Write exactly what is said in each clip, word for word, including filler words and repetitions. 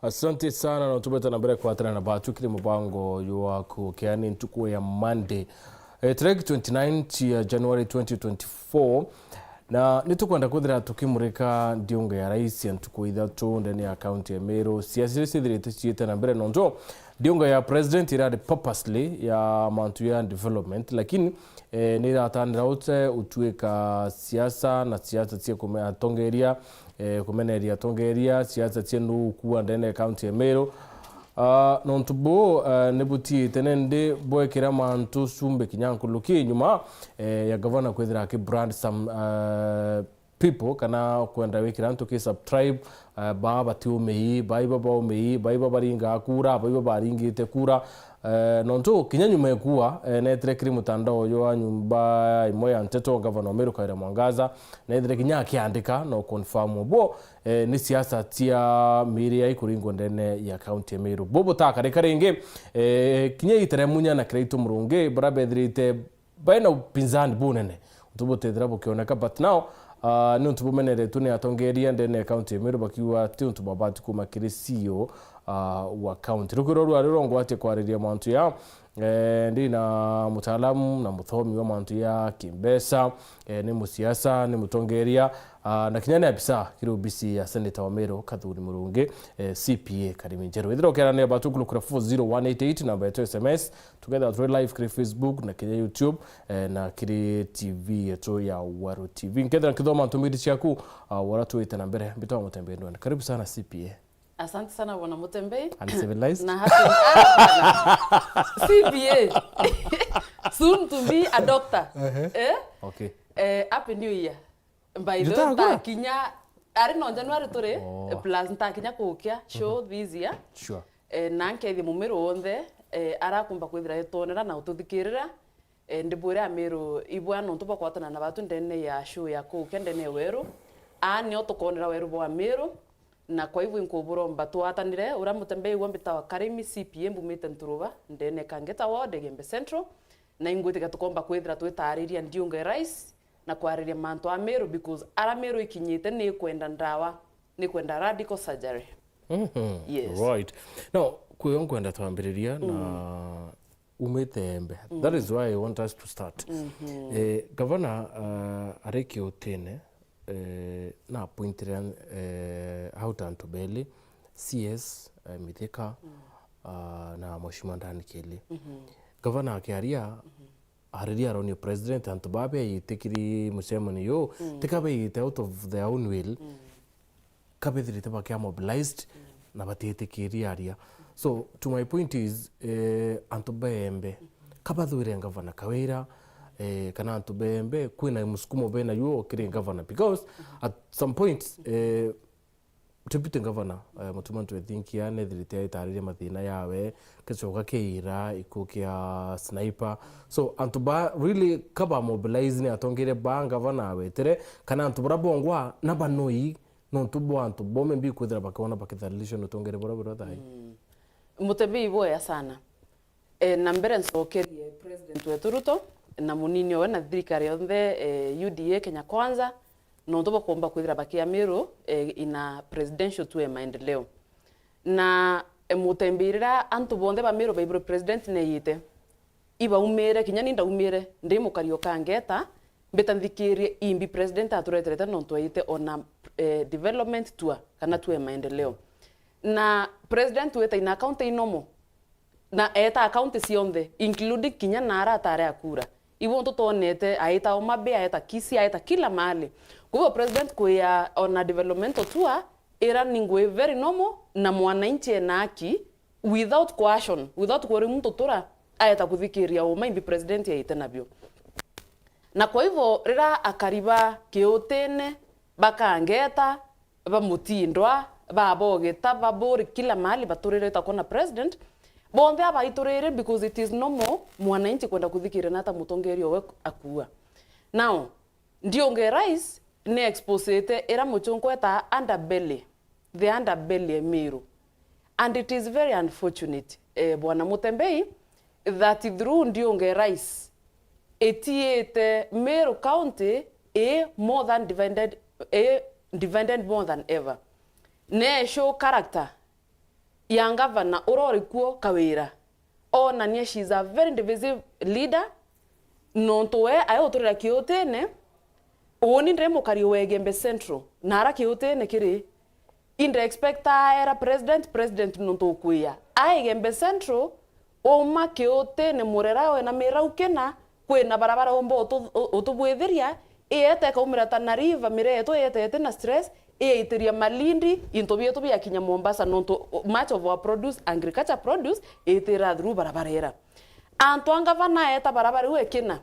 Asante sana na utubete na mbere kwatana na batu kiri mubango jwa kukia ni ntuku ya Monday, eh, tariki twenty-nine ya January twenty twenty-four. Na ni tukwenda kwithira tukimurika ndiunga ya rais ya ntuku ithatu ndene ya kaunti ya Meru. Siasa iria cithirite ciite na mbere nontu ndiunga ya president irari purposely ya mantu ya development, lakini eh, ni iratanira ute utuika siasa na siasa cia kume-, atongeria, eh, kumeneria atongeria, siasa cia nuu ukua ndene ya kaunti ya Meru. Ah, nontu buu, eh, ni butiite nindi bwekira mantu cumbi kinya nkuruki nyuma, eh, ya gavana kwithira aki brand some, eh, people, kana kwenda wikira antu ki subtribe, eh, baa batiumii, baa iba baumii, baa iba baringaa kura, baa iba baringite kura. Eh, nontu kinya nyuma ekua, eh, netire kiri mutandao uyu wa nyumba imwe ya nteto, gavana wa Meru Kawira Mwangaza, netire kinya akiandika no confirm bwo, eh, ni siasa cia miiri ya ikuringwa ndene ya kaunti ya Meru. Bwo butakarika ringi, eh, kinya itere munya na Kiraitu Murungi, bara bethirite baina upinzani bunene, untu butethira bukioneka, but now, ah, ni untu bumeneretwe ni atongeria ndene ya kaunti ya Meru bakiuga ti untu bwabati kuma kiri C E O, ah, wa kaunti. Rukiro rwari rongwatie kwariria mantu ya, eh, ndi na mutaalamu na muthomi wa mantu ya kimbeca, eh, ni musiasa, ni mutongeria, ah, na kinya ni abisa kiri obisi ya seneta wa Meru Kathuri Murungi, eh, C P A Karimi Njeru. Ithira ukerania batu kurukura four zero one eight eight, namba yetu S M S, tukethira turi live kiri Facebook na kinya YouTube, eh, na kiri T V yetu ya Waru T V. Nkethira nkithoma ntumiri ciaku, ah, wara tuite na mbere, mbitwa Mutembei Ndwani. Karibu sana C P A. Asante sana bwana Mutembei. Uncivilized? Na happy, ah, bwana. C P A. Soon to be a doctor. Ehe. Eh? Okay. Eh, happy new year. By the way, ntakinya, ari no January turi, oh, plus ntakinya kukia show this year. Sure. Eh, na nkethie mumiru wonthe, eh, arakumba kwithira etwonera na ututhikirira. Eh, ndibwire amiru ibwa nontu bwa kwatana na batu ndene ya show ya kukia ndene ya weru. Aa nio tukonera weru bwa amiru, na kwa hivyo inkuburomba twatanire, uria Mutembei wa mbitawa Karimi C P A mbumite Nturuba, ndene Kangeta Ward, Igembe Central, na ingwitikia tukomba kwithira twitariria ndiunga ya rais, na kwariria mantu a Meru, because ara Meru ikinyite ni kwenda ndawa, ni kwenda radical surgery. Mhm. Yes. Right. Now, kuyo nkwenda twambiriria na umite Embe. That is why I want us to start. Mhm. Eh, gavana, ah, ari kiutine, eh, na appointire, eh, out antu beli, C S, eh, Mithika, ah, na Mheshimiwa Dan Kili. Mhm. Gavana akiaria, ariria aronia president, antu baa beeyite kiri mucemanio juu, mm, tika beeyite out of their own will, mm, ka bethirite bakia mobilized, mm, na batiitikiria aria. So, to my point is, eh, antu ba Embe, mm, ka bathwire ngavana Kawira, eh, kana antu ba Embe, kwina musukumo bena juo kiri ngavana, because, mm, at some point, eh, Deputy Governor, eh, Mutuma Ntwethinkia nethirite aitariria mathina yawe, gicoka kiira ikuo kia Sniper. So, antu ba really ka ba mobilize ni atongeria ba ngavana awetire, kana antu bara bongwa na banoi, nontu bwa antu bo maybe kwithira bakiona bakithalilisha ni utongeria bura bura thai. Mm. Mutembei iboya sana. Eh, na mbere ncokerie President wetu Ruto na munini owe na thirikari yonthe, eh, U D A Kenya Kwanza, nontu bakomba kwithira bakia Meru, eh, ina presidential tour ya maendeleo. Na, eh, Mutembei rira antu bonthe ba Meru baibirwe president neyite, ibaumire, kinya ni ndaumire, ndi mukari ukangeta, mbita nthikirie imbi president atureterete nontu aite ona, eh, development tour kana tour ya maendeleo. Na president wita ina account inomo, na eeta county cionthe, including kinya na ara atare akura. Ibu ntu twonete, aeta Homa Bay, aeta Kisii, aeta kila mahali. Kwa hivyo president kwia ona developmental tour, ira ni ngui very normal, na mwananchi ena haki, without coercion, without kwiri muntu tura, aeta kuthikiria uma imbi president aite nabio. Na kwa hivyo, rira akari ba kiutine, bakangeta, bamutindwa, babogeta, baburi kila mahali baturire ta kuona president, bonthe abaiturire because it is normal mwananchi kwenda kuthikiria nata mutongeria owe akua. Now, ndiunge rais ni exposete ira muchunku eta underbelly, the underbelly e Meru. And it is very unfortunate, eh, Bwana Mutembei, that through ndiunge rais, itiite Meru County i more than divided, i divided more than ever. Ne show character ya ngavana uria uri kuo Kawira, onania she is a very divisive leader, nontu we ae uturira kiutine. Uuni ndi mukari wa Igembe Central, na ara kiutine kiri, inde expect aera president, president nontu ukwia. A Igembe Central, uma kiutine Murera we na Mirau kina, kwina barabara umba utu-, u-, utubwithiria, iete ikaumira Tana River, miraa yetu ietete na stress, iyaitiria Malindi, into bietu biakinya Mombasa, nontu much of our produce, agriculture produce, itira through barabara ira. Antu a ngavana aeta barabara iu ikina,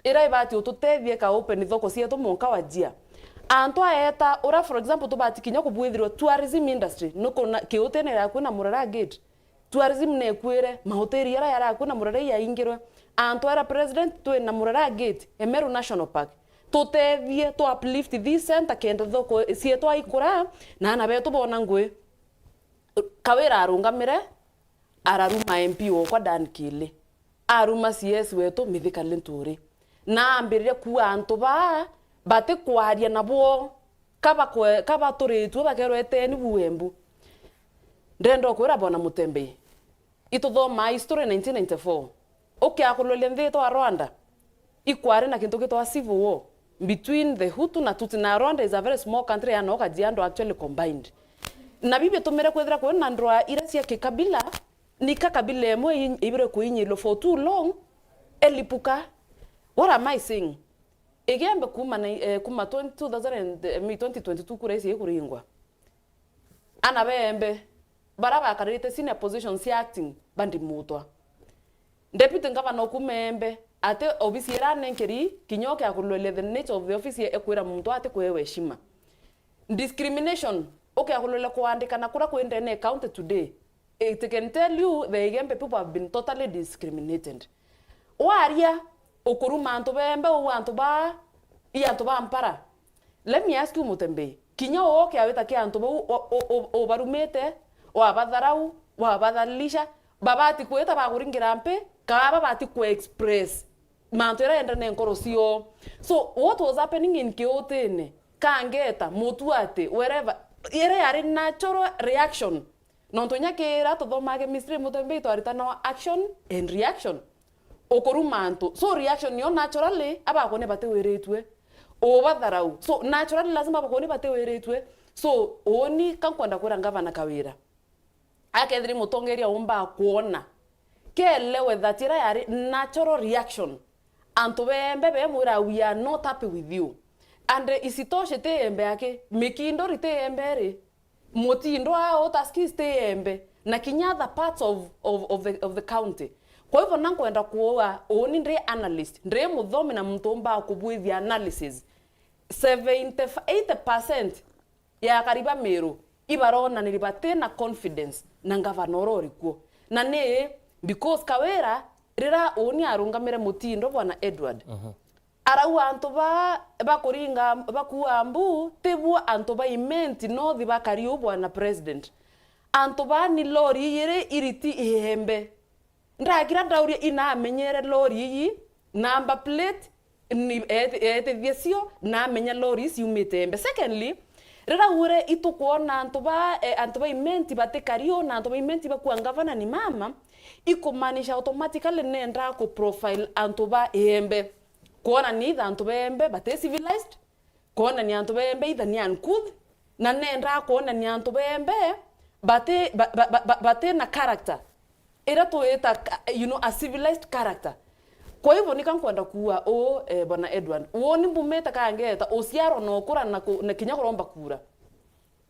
ira ibati ututethia ika open thoko cietu mwanka wa jia. Antu aeta, ura for example, tubati kinya kubwithirwa tourism industry, nukuna kiutene ira kwina Murera gate. Tourism nekwire, mahoteli yara yara kwina Murera yaingirwe. Antu era president twina Murera gate, Emeru National Park. Tutethie, tu uplift this center kenda thoko cietu aikura, na ana betu bona ngui. Kawira arungamire, araruma M P wokwa Dan Kili. Aruma C S wetu Mithika Linturi. Na ambiriria kuuga antu baa batikwaria nabo, ka bakwe-, ka baturitue bakerwa eteni bu Embu. Ndenda ukwira bona Mutembei. Ituthomaa history nineteen ninety-four. Ukiakururia nthi itwa Rwanda, ikwari na kintu gitwa civil war between the Hutu na Tutsi, na Rwanda is a very small country ya no Kajiado actually combined. Na bibi bitumire kwithira kwina ndwaa iria cia kikabila, nika kabila imwe i-, ibire kuinyilwa for too long, elipuka. What am I saying? Igembe kuma na, eh, kuma twenty, two thousand and, eh, twenty twenty-two kura ici ikuringwa. Ana ba Embe, bara bakarite senior positions cia acting, bandimutwa. Deputy governor kuma Embe, ati obisi ira anenkeri, kinya ukiakururia the nature of the office, ekwira muntu ati kuewa heshima. Discrimination, ukiakururia kuandikana kura kwi ndene county today, it can tell you the Igembe people have been totally discriminated. Waria, ukuruma antu ba Embe, uu antu ba, i antu ba mpara. Let me ask you, Mutembei, kinya ukiawita ki antu bau u-, u-, u-, ubarumite, wabatharau, wabathalilisha, babati kwita bakuringira mpi, kaa babati ku express mantu ira yenda ne nkoro cio. So, what was happening in Kiutine, Kangeta, Mutuati, wherever, ira yari natural reaction. Nontu inya kira tuthomage Misri, Mutembei twaritanawa action and reaction. Ukuruma antu. So reaction yo naturally, abakone batiwiritue. Ubatharau. So naturally lazima bakone batiwiritue. So uuni ka nkwenda kwira ngavana Kawira, akethiri mutongeria umba kwona, kelewe that ira yari natural reaction. Antu ba Embe bemwira, "We are not happy with you." And isitoshe ti Embe aki, Mikindori ti Embe ri, Mutindo aa Taskis ti Embe, na kinya other parts of, of, of the, of the county. Kwa hivyo na nkwenda kuuga, uuni ndi analyst, ndi muthomi na muntu umbaa kubwithia analysis. Seventy, eighty percent ya akari ba Meru ibaronanirie batina confidence na ngavana uria uri kuo. Na ni because Kawira, rira uuni arungamire Mutindo, bwana Edward, arauga antu baa bakuringa, bakuua mbu, tibuo antu ba Imenti North bakari uu, bwana president. Antu baa ni lori iyiri iriti Iembe. Ndakira ndauria, inamenyere lori iyi, number plate, ni eeti-, eetithia cio, namenya lori ii ciumite Embe. Secondly, rira ure itukwona antu ba, eh, antu ba Imenti batikari uu, na antu ba Imenti bakua ngavana ni mama, ikumaanisha automatically nendaa ku profile antu ba Iembe. Kwonania either antu ba Embe bati civilized, kwonania antu ba Embe either ni uncouth, na nendaa kwonania antu ba Embe bati, ba, ba, ba, ba, bati na character ira twita, you know, a civilized character. Kwa hivyo nika nkwenda kuuga uu, eh, bwana Edward, uuni mbumite Kangeta, uciarwa na ukura na ku-, na kinya kuromba kura.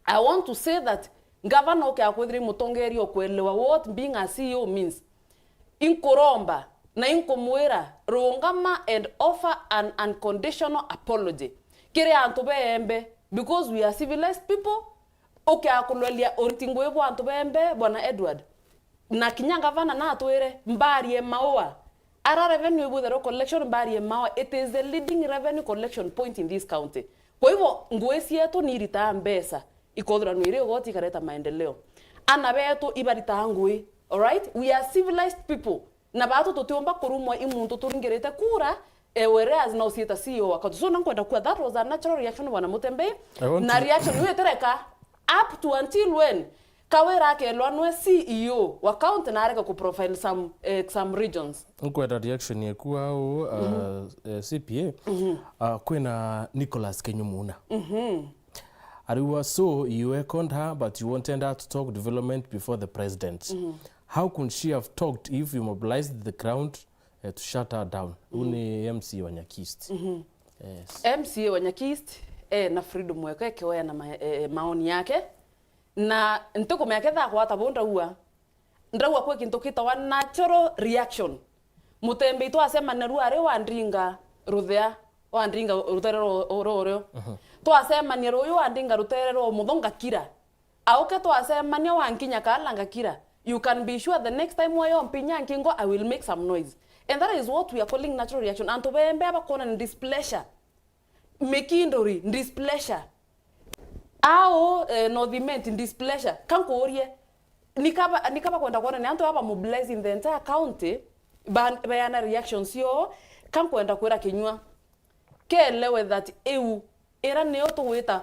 I want to say that ngavana ukiakwithira i mutongeria ukuelewa what being a C E O means. Inkuromba na inkumwira, rungama and offer an unconditional apology kiri antu ba Embe, because we are civilized people. Ukiakuloria uriti ngui bwa antu ba Embe, bwana Edward, na kinya ngavana natwire, mbarie maua. Ara revenue ibwitherwa collection, mbarie maua, it is the leading revenue collection point in this county. Kwa hivyo, ngui cietu ni iritaa mbeca, ikothuranua iri igoti, ikareta maendeleo. Ana betu ibaritaa ngui, alright? We are civilized people. Na batu tutiumba kurumwa i muntu turingirite kura, eh, whereas na uciita C E O wa county. So, na nkwenda kuuga, that was a natural reaction, bwana Mutembei. I want Na to reaction iu itireka up to until when? Kawira akelwa nwe C E O wa county na areke ku profile some, eh, some regions. Nkwenda reaction yeku au, uh, eh, C P A. Uh, kwina Nicholas Kenyumuna. Ariwa, so you welcomed her but you wanted her to talk development before the president. How could she have talked if you mobilized the crowd, eh, to shut her down? Uu ni M C A wa Nyakist. Yes. M C A wa Nyakist e na freedom yake ekeweana ma, eh, maoni yake. Na ntikumenya ketha akwata buu ndaua. Ndaua kwi kintu gitawa natural reaction. Mutembei twacemania ruu ari wandringa ruthea, wandringa rutere rwa rwa urio. Twacemania ruyu wandringa rutere rwa umutho ngakira. Auke twacemania wankinya kaala ngakira. You can be sure the next time wayo mpinya nkingo, I will make some noise. And that is what we are calling natural reaction. Antu bembe abakwona ni displeasure. Mikinduri, displeasure. Ao, eh, North Imenti, displeasure. Kankuurie, nikaba, nikaba kwenda kwona ni antu aba mobilizing the entire county, ba, beana reactions yo, kankwenda kwira kinyua. Keelewe that iu, ira niyo tugwita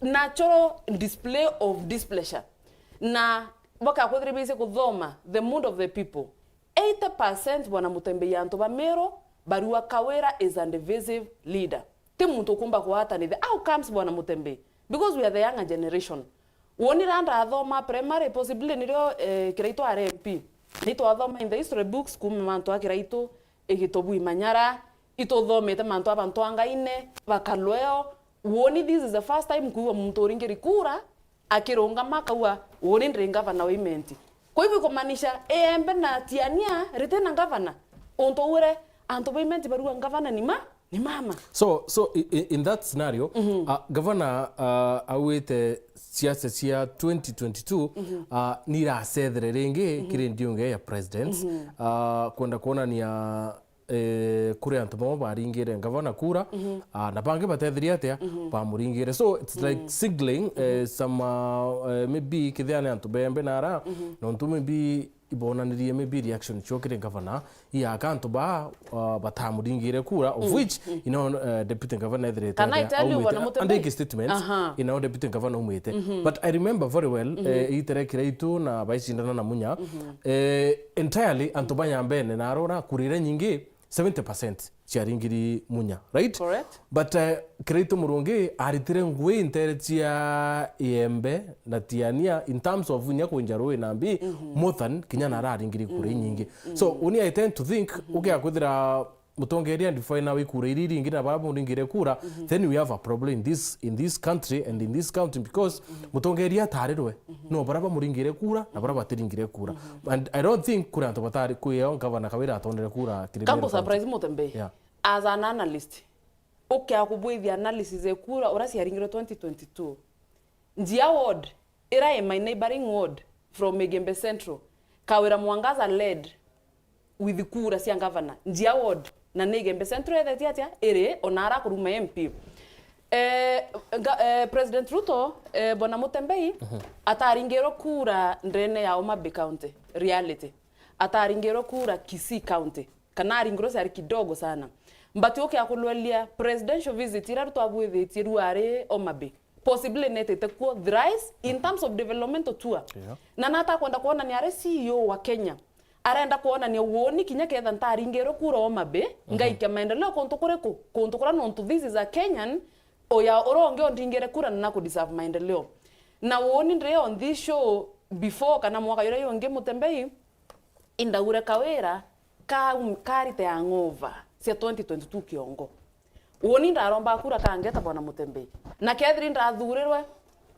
natural display of displeasure. Na boka kwithira bisi kuthoma the mood of the people. Eighty percent Bwana Mutembei antu ba Meru barua Kawira is a divisive leader. Ti muntu ukumba kuatanithia. How comes Bwana Mutembei? Because we are the younger generation. Woni ra ndathoma primary, possibly nirio, eh, Kiraitu ari M P. Ni twathoma in the history books kuma mantu a Kiraitu, igitubu imanyara, ituthomete mantu a bantu a Ngaine, bakalweo. Woni this is the first time kuigua muntu uringiri kura, akirungama akauga, "Uuni ndiri ngavana wa Imenti." Kwa hivyo kumaanisha, Iembe na Tiania ritina ngavana. Untu ure antu ba Imenti barua ngavana ni ma, ni mama. So, so i- i- in that scenario, uh, gavana uh, auite siasa cia twenty twenty-two uh, niracethere ringi kiri ndiunge ya president uh, kwenda kuonania eh, kuri antu bamwe baringire ngavana kura, ah, na bangi batethirie atia, bamuringire. So it's like signaling, eh, some, ah, eh, maybe kethira ni antu bembe nara, nontu maybe ibonanirie maybe reaction cio kiri ngavana, iaka antu ba, ah, batamuringire kura, of which, you know, eh, deputy governor ethirite Can I atia tell you, aumite, Bwana Mutembe? Andike statement, Aha. you know, deputy governor aumite. But I remember very well, eh, itere Kiraitu na baicindana na Munya, eh, entirely antu ba Nyambene na arora kurire nyingi, seventy percent ciaringiri Munya, right? Correct. But, eh, Kiraitu Murungi aritire ngui ntere cia Iembe na Tiania in terms of inya kwinja rui na mbi, more than kinya na araringiri kuri nyingi. So, uni I tend to think, ukia kwithira mutongeria ndifai na wikura iri ringi na bara muringire kura, then we have a problem in this, in this country and in this county because mutongeria atarirwe no bara bamuringire kura na bara batiringire kura. And I don't think kuri antu batari kwio ngavana Kawira atondere kura kiri Kambo Meru County. Surprise Mutembei. Yeah. As an analyst, ukia kubwithia analysis e kura ura ciaringirwe twenty twenty-two. Njia ward, ira i my neighboring ward from Igembe Central, Kawira Mwangaza led with kura cia ngavana. Njia ward, na ni Igembe Central ethetie atia? Iri, ona ara kuruma M P. Eh, nga, eh, President Ruto, eh, Bwana Mutembei, ataringirwe kura ndene ya Homa Bay County, reality. Ataringirwe kura Kisii County, kana aringirwe ciari kidogo sana. But ukia kulwelia presidential visit ira Ruto abwithitie riu ari Homa Bay, possibly netete kuo thrice in terms of developmental tour. Yeah. Na natakwenda kuonania ari C E O wa Kenya, arenda kuonania uuni kinya ketha ntaringirwe kura Homa Bay, ngaikia maendeleo kuntu kuriku? Kuntu kuria nontu this is a Kenyan, uya uria ungi undringire kura na naku deserve maendeleo. Na uuni ndiri on this show before kana mwaka juria jungi Mutembei, indaure Kawira ka, karite hangover cia twenty twenty-two kiongo. Uuni ndaromba kura kangeta Bwana Mutembei. Na kethiri ndathurirwe,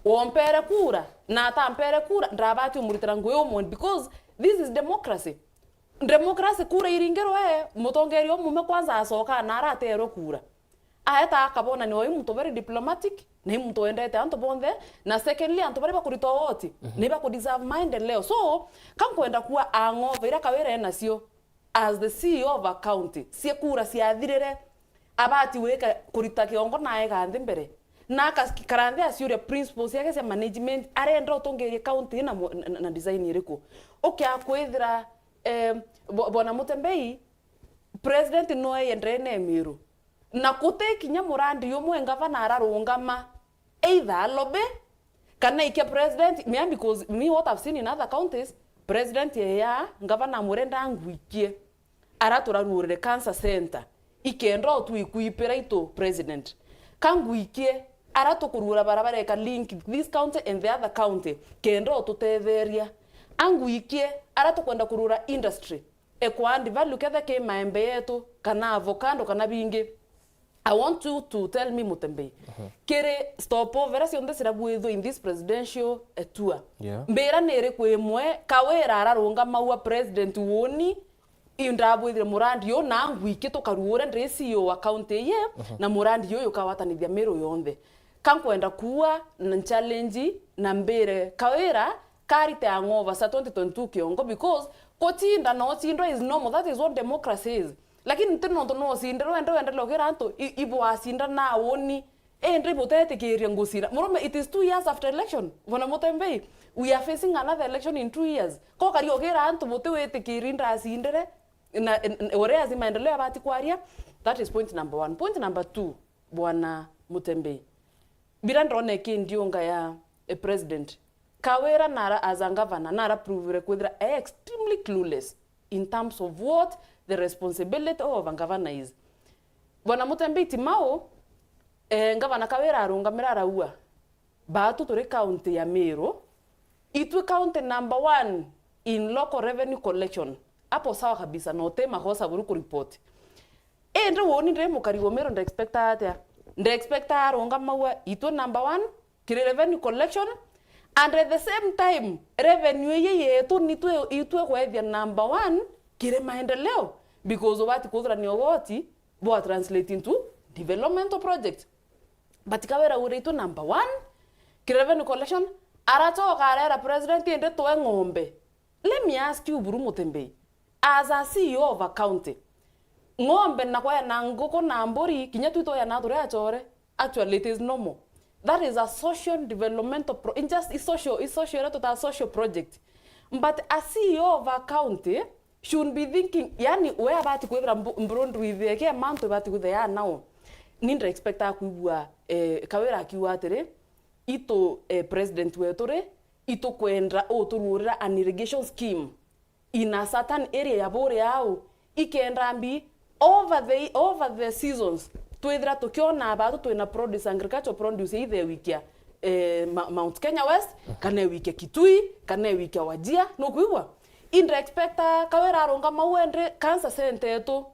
wompere kura, na atampere kura, ndabati umuritira ngui umwe because this is democracy. Democracy kura iringirwe, mutongeria umume kwanza acoka na araterwe kura. Aeta akabona ni oi muntu very diplomatic, ni muntu wendete antu bonthe, na secondly, antu baria bakurita ugoti, ni bakudeserve maendeleo. So, ka nkwenda kuwa ang'ova iria Kawira enacio as the C E O of a county, cia kura ciathirire, abati wika kurita kiongo na aega nthi mbere. Na akakara nthi aciuria principles ciake cia management, arenda utongerie county na, mu- na, na design iriku. Ukia kwithira, eh, bo- Bwana Mutembei, president no eye ndene Miru. Na guti kinya murandi umwe ngavana ararungama, either a lobby, Kana ikia president, mea, because me, what I've seen in other counties, president eya ngavana amwire, "Ndangwikie ara turaruurire cancer center, ikenda utwi-, kwipira itu president. Kangwikie ara tukuruura barabara ika link this county and the other county, kenda ututetheria. Angwikie ara tukwenda kuruura industry, ekwa add value kethe ki maembe yetu, kana avocado, kana bingi." I want you to tell me, Mutembei, kiri stopover iria cionthe cirabuithua in this presidential, eh, tour, Yeah. mbira ni iriku imwe Kawira ararungamaua president uuni, indabwithire murandi uu na ngwiki tukaruure ndi C E O wa county iye, na murandi uyu ukawatanithia Meru yonthe. Ka nkwenda kuua na challenge na mbire Kawira karite ang'ova sa twenty twenty-two kiongo, because kutinda na ucindwa is normal, that is what democracy is. Lakini ti nontu no ucindire wende wendele ukira antu i-, ibwacinda na uni, indi butetikiria ngucira. Murume, it is two years after election. Bwana Mutembei, we are facing another election in two years. Ko kari ukira antu buti witikiri ndacindire, na, n-, n-, whereas maendeleo abati kwaria. That is point number one. Point number two, Bwana Mutembei, bira ndona iki ndiunga ya, eh, president, Kawira nara, as a governor, nara provire kwithira e extremely clueless in terms of what the responsibility of a governor is. Bwana Mutembei Timau, eh, ngavana Kawira arungamira araua, baatu turi county ya Meru, itwi county number one in local revenue collection. Apo sawa kabisa, na uti makosa buru kuripoti. Indi uuni ndi mukari wa Meru, ndi expecta atia? Ndi expecta arungamaua itwi number one kiri revenue collection, and at the same time, revenue iyi yetu nitwi, itwi kwethia number one kiri maendeleo, because ubati kuthurania ugoti bwa translate into developmental project. But Kawira uritwe number one kiri revenue collection, arachoka arera president, indi twe ng'ombe. Let me ask you, buru Mutembei, as a C E O of a county, ng'ombe na kwena nguku na mburi, kinya twi twena turi achore, actually it is normal. That is a social developmental pro-, in just, is social, is social, ira tutaa social project. But a C E O of a county should be thinking, yani, we abati kwithira mbu-, mburu ndwithie ke mantu ibati kwithia ya now. Ni ndira expecta kwigua, eh, Kawira akiuga atiri, itu, eh, president wetu ri, itukwenda uturuurira an irrigation scheme in a certain area ya buria au, ikenda mbi over the, over the seasons, twithira tukiona baatu twina produce, agricultural produce, either ewikia, eh, Ma-, Mount Kenya West, kana ewikia Kitui, kana ewikia Wajir, nukwigua? Indira expecta Kawira arungama wende cancer center yetu,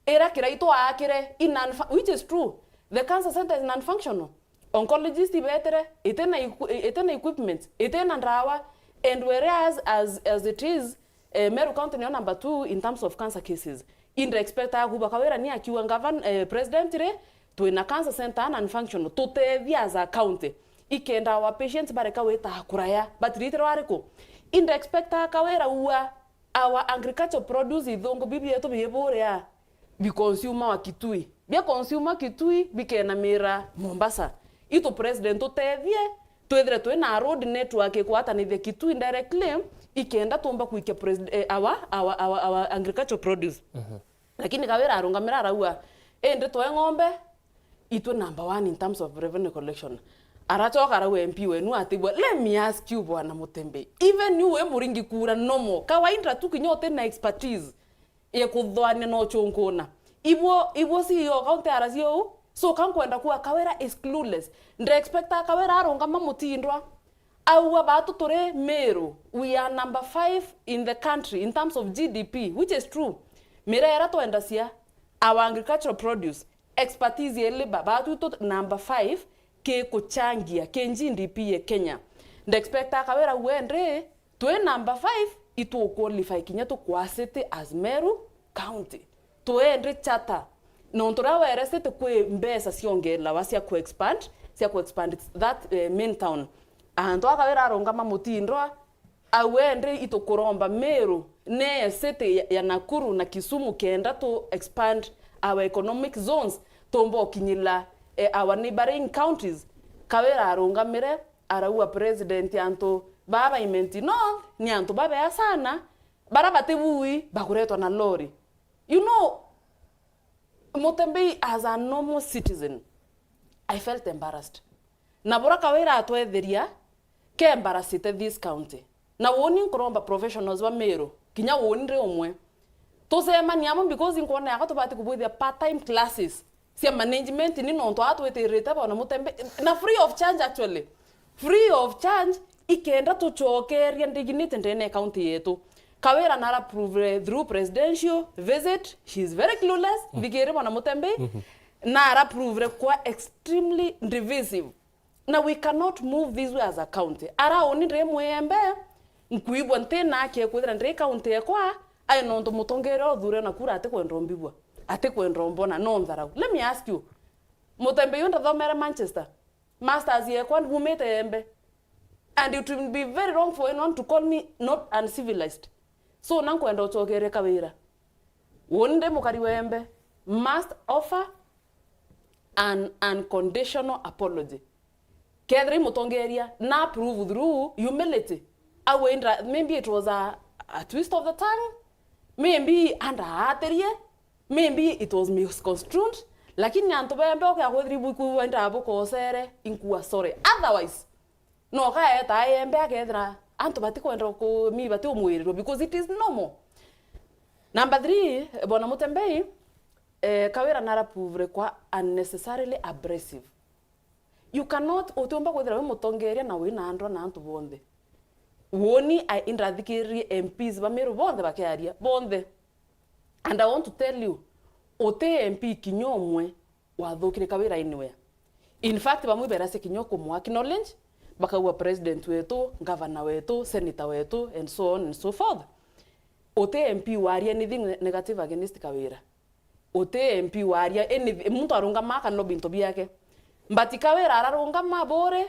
ira Kiraitu aakire, i non-fu-, which is true. The cancer center is non-functional. Oncologist ibetire, itina equi-, itina equipment, itina ndawa, and whereas as, as it is, eh, Meru County niyo number two in terms of cancer cases. Indira expecta kuuga Kawira ni akiuga govern-, eh, president ri, twina cancer center non-functional, tutethia as a county. Ikenda our patients bareka wita kuraya, but ritiro ariku? Indira expecta Kawira uga our agricultural produce, ithungu bibi bietu biiburia, bi consumer wa Kitui. Bia consumer Kitui, bikenamira Mombasa. Itu president utethie, twithire twina road network ikwatanithia Kitui directly, ikenda tumba kwikia presid-, eh, our, our, our, our agricultural produce. Mhm. Lakini Kawira arungamira arauga, indi twe ng'ombe, itwe number one in terms of revenue collection. Arachoka arauga M P wenu atibwa. Let me ask you, Bwana Mutembei, even you we muringi kura normal, kawaida tu kinya uti na expertise ya kuthoania no chunkuna. Ibwo, ibwo C E O county R C O, so ka nkwenda kuwa Kawira is clueless. Ndira expecta Kawira arungama mutindwa, auga baatu turi Meru, we are number five in the country in terms of G D P, which is true. Mira ira twendacia, our agricultural produce, expertise ya labour, baatu tu number five ki kuchangia ki G D P ya Kenya. Ndexpecta Kawira wende, twi number five, itu qualify kinya tukwa city as Meru County. Twende charter. Nontu ria were city kwi mbeca ciongelawa cia ku expand, cia ku expand that, eh, main town. Antu a Kawira arungama mutindwa, au ende itukuromba Meru, ne city ya, ya Nakuru na Kisumu kenda tu expand our economic zones, tumba ukinyila, eh, our neighboring counties. Kawira arungamire, arauga president, antu baa ba Imenti North ni antu babea sana, bara batibui bakuretwa na lori. You know, Mutembei, as a normal citizen, I felt embarrassed. Na bura Kawira atwetheria, Ke embarrassite this county. Na uuni nkuromba professionals ba Meru, kinya uuni ndi umwe, tucemanie amwe, because nkwona yaka tubati kubwithia part-time classes cia management, ni nontu aa twitirite bona Mutembe, na free of charge actually. Free of charge, ikenda tucokeria dignity ndene ya county yetu. Kawira nara prove through presidential visit, she is very clueless, thikiri bona Mutembe, nara prove kwa extremely divisive. Na we cannot move this way as a county. Ara uni ndi mwembe, nkwigua nti na aki ya kwithira ndi county ekwa, ai nontu mutongeria uthure na kura atikwenda umbigua, atikwenda umbona, no ntharau. Let me ask you, Mutembe yu ndathomere Manchester, masters yekwa bumite Embe, and it will be very wrong for anyone to call me not uncivilized. So na nkwenda ucokerie Kawira, uni ndi mukari wa Embe, must offer an unconditional apology. Kethira i mutongeria na prove through humility, au indra, maybe it was a, a twist of the tongue, maybe andaatirie, maybe it was misconstrued, lakini antu bembe ukia kwithira ibukwigua inda bukosere, inkua sorry. Otherwise, no kaeta aembe akethira antu batikwenda ku, mi bati umwirirwa, because it is normal. Number three, bona Mutembei, eh, Kawira nara prove kwa unnecessarily abrasive. You cannot, utiumba kwithira wi mutongeria na wina ndwa na antu bonthe. Woni, I, indathikiririe M Ps ba Meru bonthe bakiaria, bonthe. And I want to tell you, uti M P kinya umwe wathukire Kawira anywhere. In fact, bamwe beracia kinya kumwa acknowledge, bakauga president wetu, governor wetu, senator wetu, and so on and so forth. Uti M P waria anything negative against Kawira. Uti M P waria anything, muntu arungama akalobby into biake. But Kawira ararungama bure,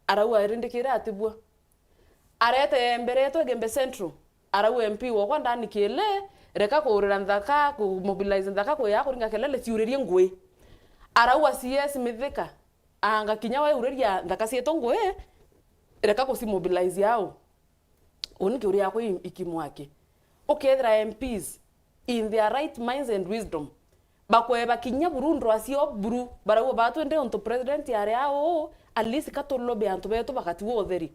arauga irindikire atibua. Arete mbere yetu Igembe Central, arauga M P wokwa ndani kile, reka kuurira nthaka, ku mobilize nthaka, kuya kuringa kelele, ciuririe ngui. Arauga C S Mithika, anga kinya we uriria nthaka cietu ngui, reka kuci mobilize au. Uni kiuria yakwa i-, ikimwaki. Ukethira M Ps in their right minds and wisdom, bakweba kinya buru ndwa cio buru, barauga batwende untu president ari au, at least ka tulobe antu betu bagatigwa utheri.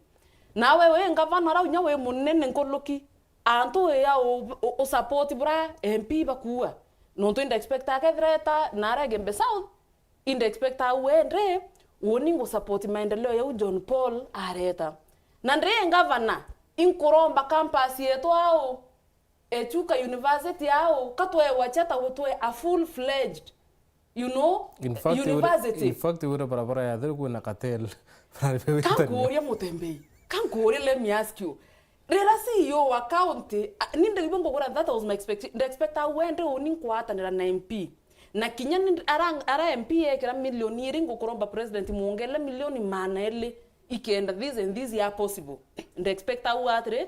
Nawe wi ngavana, arau inya wi munene nkuluki, antu wi au u, u, u support bura M P bakuua. Nontu inda expect akethira eta nara Igembe South, inda expect au ende, uni ngu support maendeleo yau John Paul areta. Na ndi ngavana, inkuromba campus yetu au, Echuka University au, ka twewa chata gutwe a full fledged, you know, in fact, university. In fact, wira barabara ya thiri kwina cartel. Kankuuria Mutembei, kankuuria, let me ask you. Rira C E O wa county, a, ni ndiribu ngugura, that was my expectation. Ndi expect au wende uni nkwatanira na M P. Na kinya ni ara, ara M P ekira milioni iri, ngukuromba president muongele milioni maana eri ikenda this and this are possible. Ndi expect au atiri,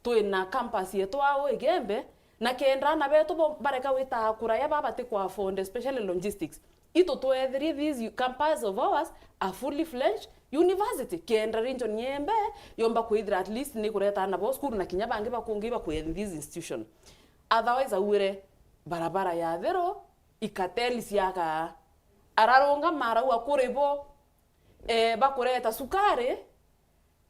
twina campus yetu au Igembe, na kenda ana betu bo bareka wita kuraya baba ti ku afford, especially logistics. Itu twethirie these campus of ours a fully fledged university. Kenda region yembe yomba kwithira at least ni kureta ana bo school na kinya bangi bakungi bakwe in this institution. Otherwise, auire barabara ya thero, ikateli ciakaa. Ararungama arauga kuri bo, eh, bakureta sukari,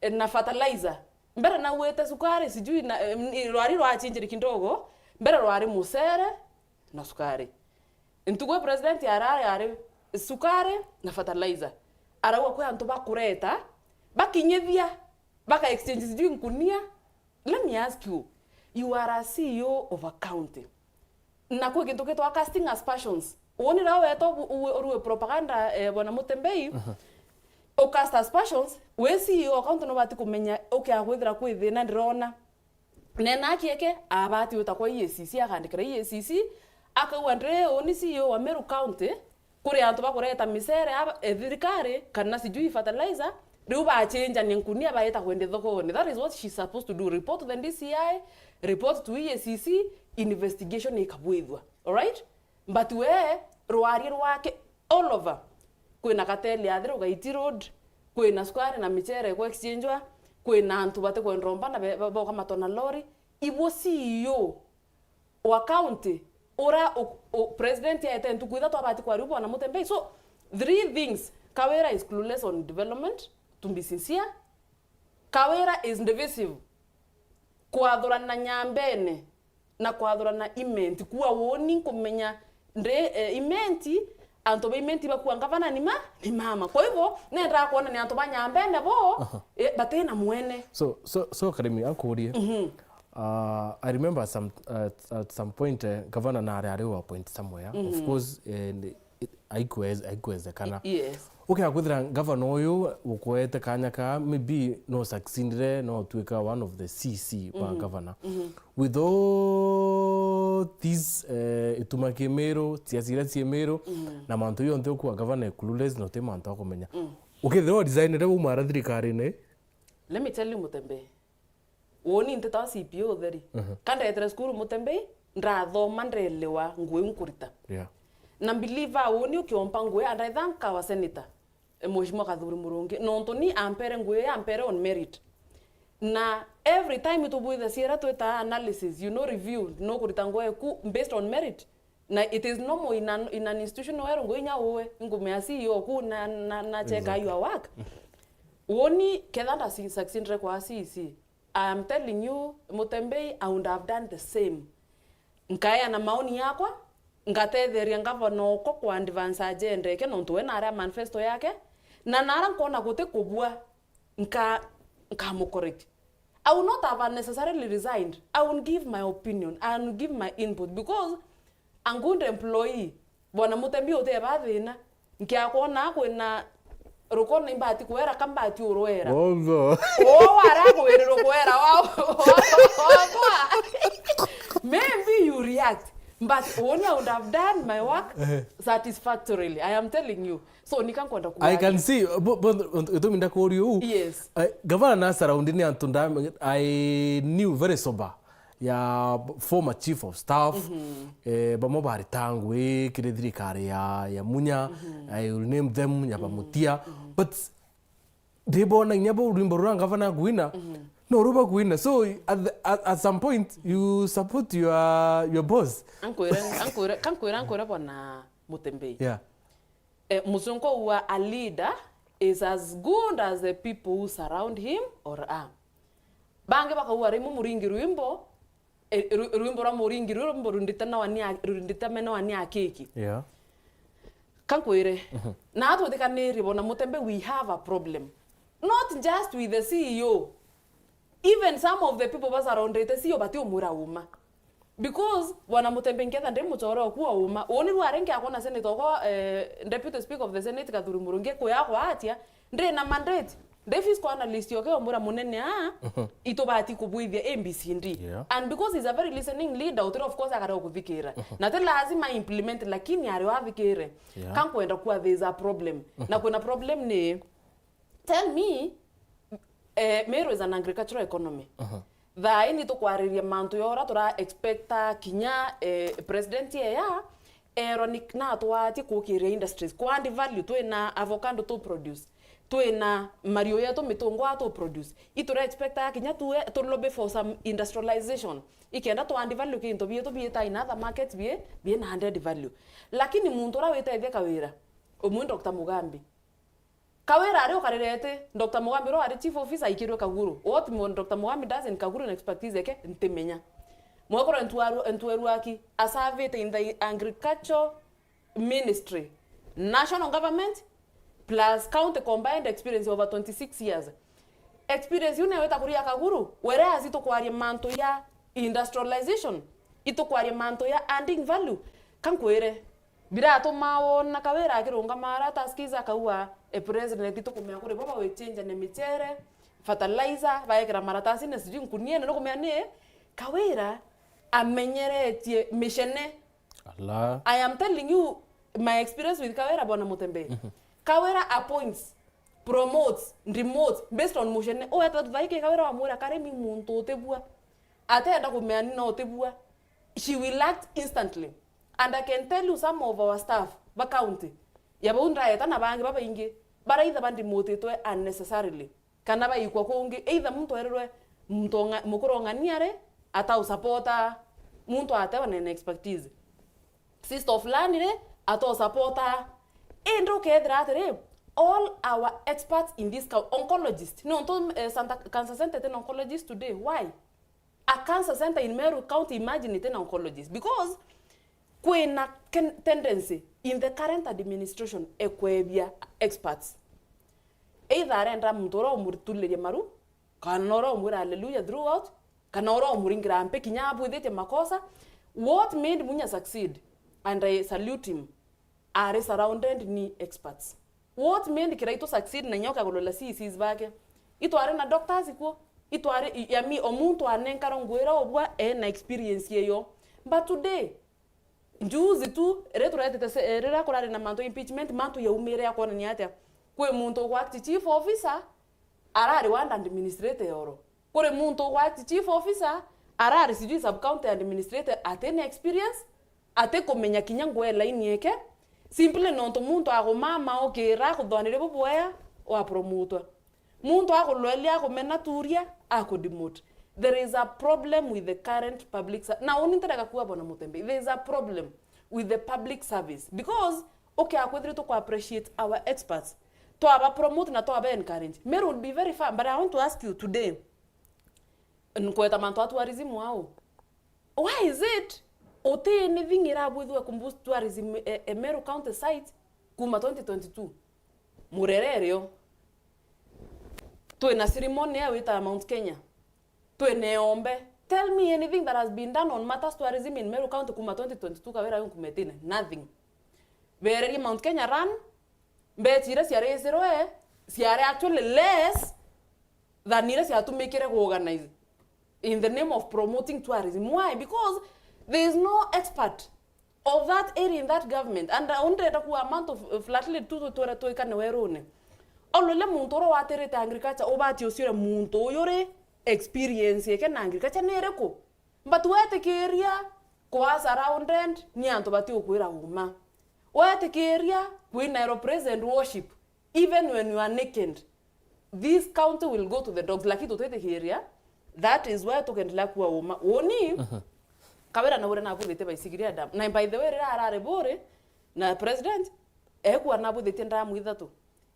eh, na fertilizer. Mbere nauite sukari, sijui na, eh, ni, rwari rwachinjiri kidogo, mbere rwari mucere na sukari. Ntugu ya president arari ari sukari na fertilizer. Arauga kwi antu bakureta, bakinyithia, baka exchange sijui nkunia. Let me ask you, you are a C E O of a county. Na kwi gintu gitwa casting aspersions. Woni riria weta u-, u-, urue propaganda, eh, bwana Mutembei, u cast aspersions, wi C E O wa county nubati kumenya, ukia kwithira kwi thina ndirona. Nena akieke, abati wita kwa E A C C, akandikira E A C C, akauga, ndi uni C E O wa Meru County, kuri antu bakureta micere aba, e, thirikari, kana sijui fertilizer, riu bachenjania nkunia baeta kwendia thokone. That is what she's supposed to do. Report to the D C I, report to E A C C, investigation ikabwithua. Alright? But we, rwari rwake all over. Kwina cartel ya thiro Gaiti Road, kwina sukari na michere ku exchangewa, kwina antu batikwenda umbana be-, ba-, boka matona lori. Ibo C E O wa county, ura u, u, president aete ntuku ithatu abati kwariu bwana Mutembei. So, three things. Kawira is clueless on development, to be sincere. Kawira is divisive. Kwathurana Nyambene na kwathurana Imenti. Kuwa uuni nkumenya ndi, eh, Imenti, antu ba Imenti bakua ngavana ni ma, ni mama. Kwa hivyo, nendaa kwona ni antu ba Nyambene bo, eh, batina mwene. So, so, so Karimi, ankurie. Uh, I remember some, uh, at some point, uh, governor nari ari wa point somewhere. Of course, eh, ni- it- haikuwez- haikuwezekana. Yes. Ukea kwithira governor uyu ukwete kanya ka maybe no succeedire, no tuika one of the C C ba governor. With all these, eh, ituma ki Miru, siasa iria cie Miru, na mantu yonthe ukua governor e clueless na uti mantu akumenya. Ukethira o resignire uma ara thirikarine. Let me tell you, Mutembei. Uuni ntitawa C P O utheri. Ka ndetere cukuru Mutembei, ndathoma, ndelewa ngugi iu nkurita. Yeah. Na believer uuni ukiompa ngugi, and I thank our senator, eh, Mheshimiwa Kathuri Murungi, nontu ni ampere ngugi, ampere on merit. Na every time itubwitha ciera twita analysis, you know, review, no kurita ngugi eku based on merit. Na it is normal in an, in an institution where ngugi inya uwe, ingumea C E O ku na, na, na check your work. Uuni ketha nda si- succeedire kwa C C, I am telling you, Mutembei, I would have done the same. Nkaeana maoni yakwa, ngatetheria ngavana oko ku advance agenda eke, nontu we naria manifesto yake, na nara nkona guti kubua, nka, nkamucorrect. I would not have necessarily resigned. I would give my opinion, I would give my input, because a good employee, Bwana Mutembei, uteba thina. Nkiakwona kwina rukona imbati kwera, ka mbati urwera. Bongo. Oo, wara kwirirwa kwera, wa, wa, wa, wa. Maybe you react, but only I would have done my work satisfactorily. I am telling you. So, nika nkwenda I can kuaria. See, bo- bo- gitumi ndakuria uu. Yes. Eh, gavana na surround ni antu nda- I knew very sober. Ya former chief of staff, eh, bamwe bari tangwi kiri thirikari ya, ya Munya, I will name them, ya Bamutia, but ndibona inya bo rwimbo rura ngavana agwina, no ruba gwina. So at, the- at, at some point you support your, your boss. Ankwira, ankwira, kankwira, ankwira bwana Mutembei. Yeah. Eh, muzungu auga, a leader is as good as the people who surround him or her. Bangi bakauga rimwe Muringi rwimbo, eh, rwi- rwimbo rwa Muringi rwi rwimbo runditanawa ni a- runditamenawa ni akiki. Yeah. Kankwire, na atwitikaniri bona Mutembei, we have a problem. Not just with the C E O. Even some of the people basurroundite C E O batiumwira uma. Because bwana Mutembei nketha ndi muchore oku wa uma. Uuni rwari nkiakona senator okwa, eh, deputy speaker of the Senate Kathuri Murungi kuya kwa atia, ndi na mandate. Ndi fiscal analyst oke omwira munene a, itubati kubwithia A B C D. Yeah. And because he's a very listening leader, utira of course akarega kuthikira. Na ti lazima implement, lakini ari wathikire. Yeah. Kankwenda kuwa there is a problem. Na kwina problem ni, tell me, eh, Meru is an agricultural economy. Thaa ii ni tukwariria mantu ya uria tura expecta kinya, eh, president eya, erwa ni, natwatie kukiria industries. Ku add value, twina avocado tu produce, twina mariu yetu, mitungwa tu produce. Itura expecta kinya tu, tu lobby for some industrialization. Ikenda tu add value kintu bietu biita in other markets bie, bina added value. Lakini muntu uria witethia Kawira, umwe Doctor Mugambi. Kawira ari ukarirete, Doctor Mugambi uria wari chief officer aikirwe Kaguru. What Mo- Doctor Mugambi does in Kaguru na expertise yake, ntimenya. Mwekuru Ntwaru- Ntweruaki, aservite in the agriculture ministry, national government, plus county combined experience over twenty-six years. Experience iu niyo itakuria Kaguru, whereas itukwaria mantu ya industrialization, itukwaria mantu ya adding value. Kankwire, biratuma wona Kawira akirungama ara ataskiza akauga, e president, itukumenya kuri bo bagwichinjania michere, fertilizer, baekira maratasine, sijui nkuniene, nukumenya ni Kawira amenyeretie micene. Allah. I am telling you my experience with Kawira, bwana Mutembei. Kawira appoints, promotes, demotes based on mucene. Oweta thaiki Kawira wamwira, Karimi, muntu utibua, atenda kumenya ni no utibua, she will act instantly. And I can tell you some of our staff ba county ya bau ndaeta na bangi babaingi baraitha bandimutitwe unnecessarily, kana baikwa kungi, either muntu erirwe muntu onga- mukuru ong'ania ri, atausapota muntu atewa na expertise, sister fulani ri, atausapota. Indi ukethira atiri, All our experts in this county, oncologist, nontu eh, Santa Cancer Center tina oncologist today. Why? A cancer center in Meru County, imagine tina oncologist, because kwina ken- tendency in the current administration ekwebia experts. Either arenda muntu uria umurituliria maru, kana uria umwira hallelujah throughout, kana uria umuringira mpi kinya abwithitie makosa. What made Munya succeed, and I salute him, are surrounded ni experts. What made Kiraitu succeed na inya ukagulula C E Cs bake? Itwari na doctors kuo, itwari, I, I mean, o muntu anenkarwa nguo iria ubua ena experience yeyo. But today, juzi tu, riria turetete se- eh, riria kurari na mantu impeachment, mantu yaumire ya kwonania atia? Kwi muntu ugwa act chief officer, arari ward administrator yoro. Kuri muntu ugwa act chief officer, arari sijui sub county administrator, atina experience, atikumenya kinya ngwe line yeke, simply nontu muntu agumama ukira kuthwanire bubwea, wapromotwa. Muntu akulwelia, akumena turia, akudemote. There is a problem with the current public ser- na uni ntirega kuwa bona Mutembe. There is a problem with the public service because ukia kwithirwa tukwa appreciate our experts, twaba promote na twaba encourage. Meru would be very far, but I want to ask you today, nkweta mantu a tourism au. Why is it uti anything irabwithua ku boost tourism e, e Meru County site kuma twenty twenty-two? Murere rio. Twina ceremony ya wita Mount Kenya. Twina eombe. Tell me anything that has been done on matters tourism in Meru County kuma twenty twenty-two Kawira yu nkumetine. Nothing. Bererie Mount Kenya run, mbechi iria ciarisirwe ciari actually less than iria ciatumikire ku organize in the name of promoting tourism. Why? Because there is no expert of that area in that government. And uh, undirenda kuwa amount of uh, flatly tu twere twikane werune. Olole muntu uria watirite agriculture, ubati uciure muntu uyu ri experience yake na agriculture ni iriku? But wetikiria kwa surrounded ni antu bati ukwira uma. Wetikiria kwina ero present worship, even when you are naked, this county will go to the dogs. Lakini tutitikiria, that is why tukendelea kuwa uma. Uni, Kawira na uria nabuthitie Baisigiria Dam. Na by the way, rira arari buri na president, ekua nabuthitie ndamu ithatu.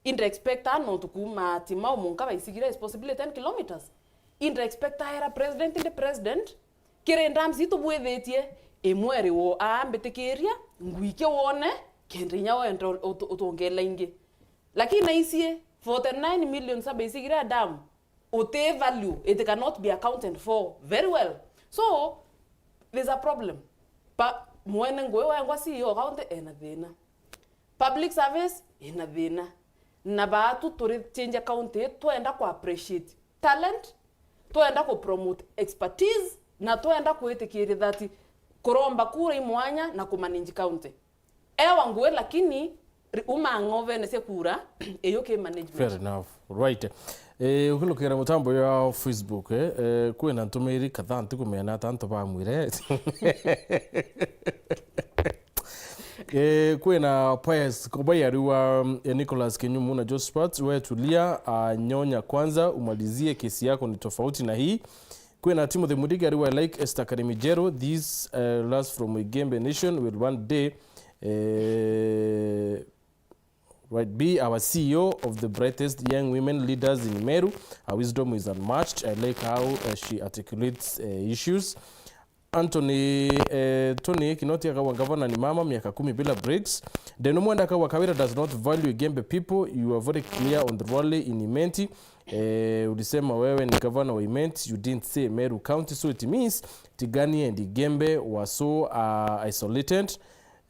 Indi expect a nontu kuuma Timau munka Baisigiria is possibly ten kilometers. Indi expect a era president, indi president, kiri ndams itubwithitie, imwe iri wo, aa, mbitikiria, ngwike wone, kenda inya wenda utu- utwongela ingi. Lakini na icie, forty-nine million sa Baisigiria dam, uti value, it cannot be accounted for very well. So, there's a problem. Pa, mwene ngui wengwa C E O county ena thina. Public service ina thina. Na baatu turi change county, twenda ku appreciate talent, twenda ku promote expertise, na twenda kwitikiria that kuromba kura i mwanya na ku manage county. Ewa ngui, lakini ri- uma ng'ovene cia kura, iyo ki management. Fair enough. Right. Eh, ukilukira mutambo ya Facebook, eh, eh, kwina ntumiri kadhaa ntikumenya ata antu bamwire. Eh, kwina Pius Kubai ariwa, mm, eh, Nicholas Kinyumu na Josephat, we tulia, ah, nyonya kwanza, umalizie kesi yako ni tofauti na hii. Kwina Timothy Mudiga ariwa, like Esther Karimijeru, this, eh, last from Igembe Nation will one day, eh, right, be our C E O of the brightest young women leaders in Meru. Her wisdom is unmatched. I like how, uh, she articulates, uh, issues. Anthony, eh, Tony Kinoti akawa gavana ni mama miaka kumi bila breaks. Deno Mwenda akawa Kawira does not value Igembe people. You are very clear on the rally in Imenti. Eh, ulisema wewe ni gavana wa Imenti, you didn't say Meru County, so it means Tigania and Igembe were so, uh, isolated.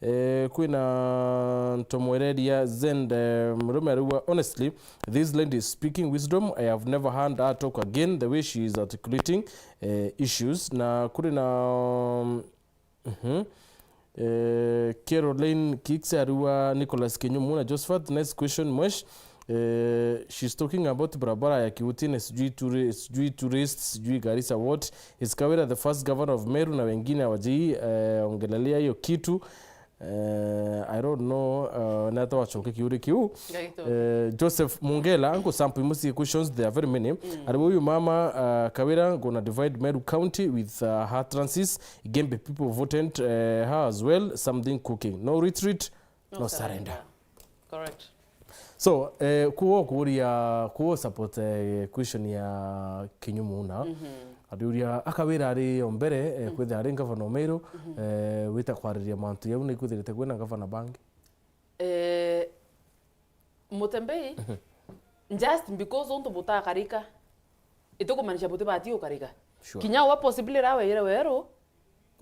Eh, kwina ntomwereria Zend, eh, murume ariwa, honestly, this lady is speaking wisdom. I have never heard her talk again the way she is articulating, eh, issues. Na kuri na, mhm. Eh, Caroline Kicks ariwa Nicholas Kinyumu na Josephat. Next question, Mwesh. Eh, she's talking about barabara ya Kiutine, sijui touri-, sijui tourists, sijui Garissa what. Is Kawira the first governor of Meru na wengine hawajai, eh, ongelelea hiyo kitu? Eh, I don't know, uh, nata wachoke kiuri kiu. Gaito. Eh, Joseph Mungela, angu sample imusi questions, there are very many. Mm. Ariwe uyu mama, uh, Kawira gonna divide Meru County with, uh, her trances. Igembe people voted, uh, her as well. Something cooking. No retreat, no surrender. Correct. So, eh, kuo kuuria, kuo support, eh, question ya Kinyumu na, mhm, ariuria, a Kawira ari o mbere, eh, mhm, kwithira ari ngavana o Meru, mhm, eh, wita kwariria mantu jau ni kwithirite kwina ngavana bangi? Eh, Mutembei, mhm, just because untu butakarika, itikumaanisha butibati ukarika. Sure. Kinya uwe possibly rawe ire weru,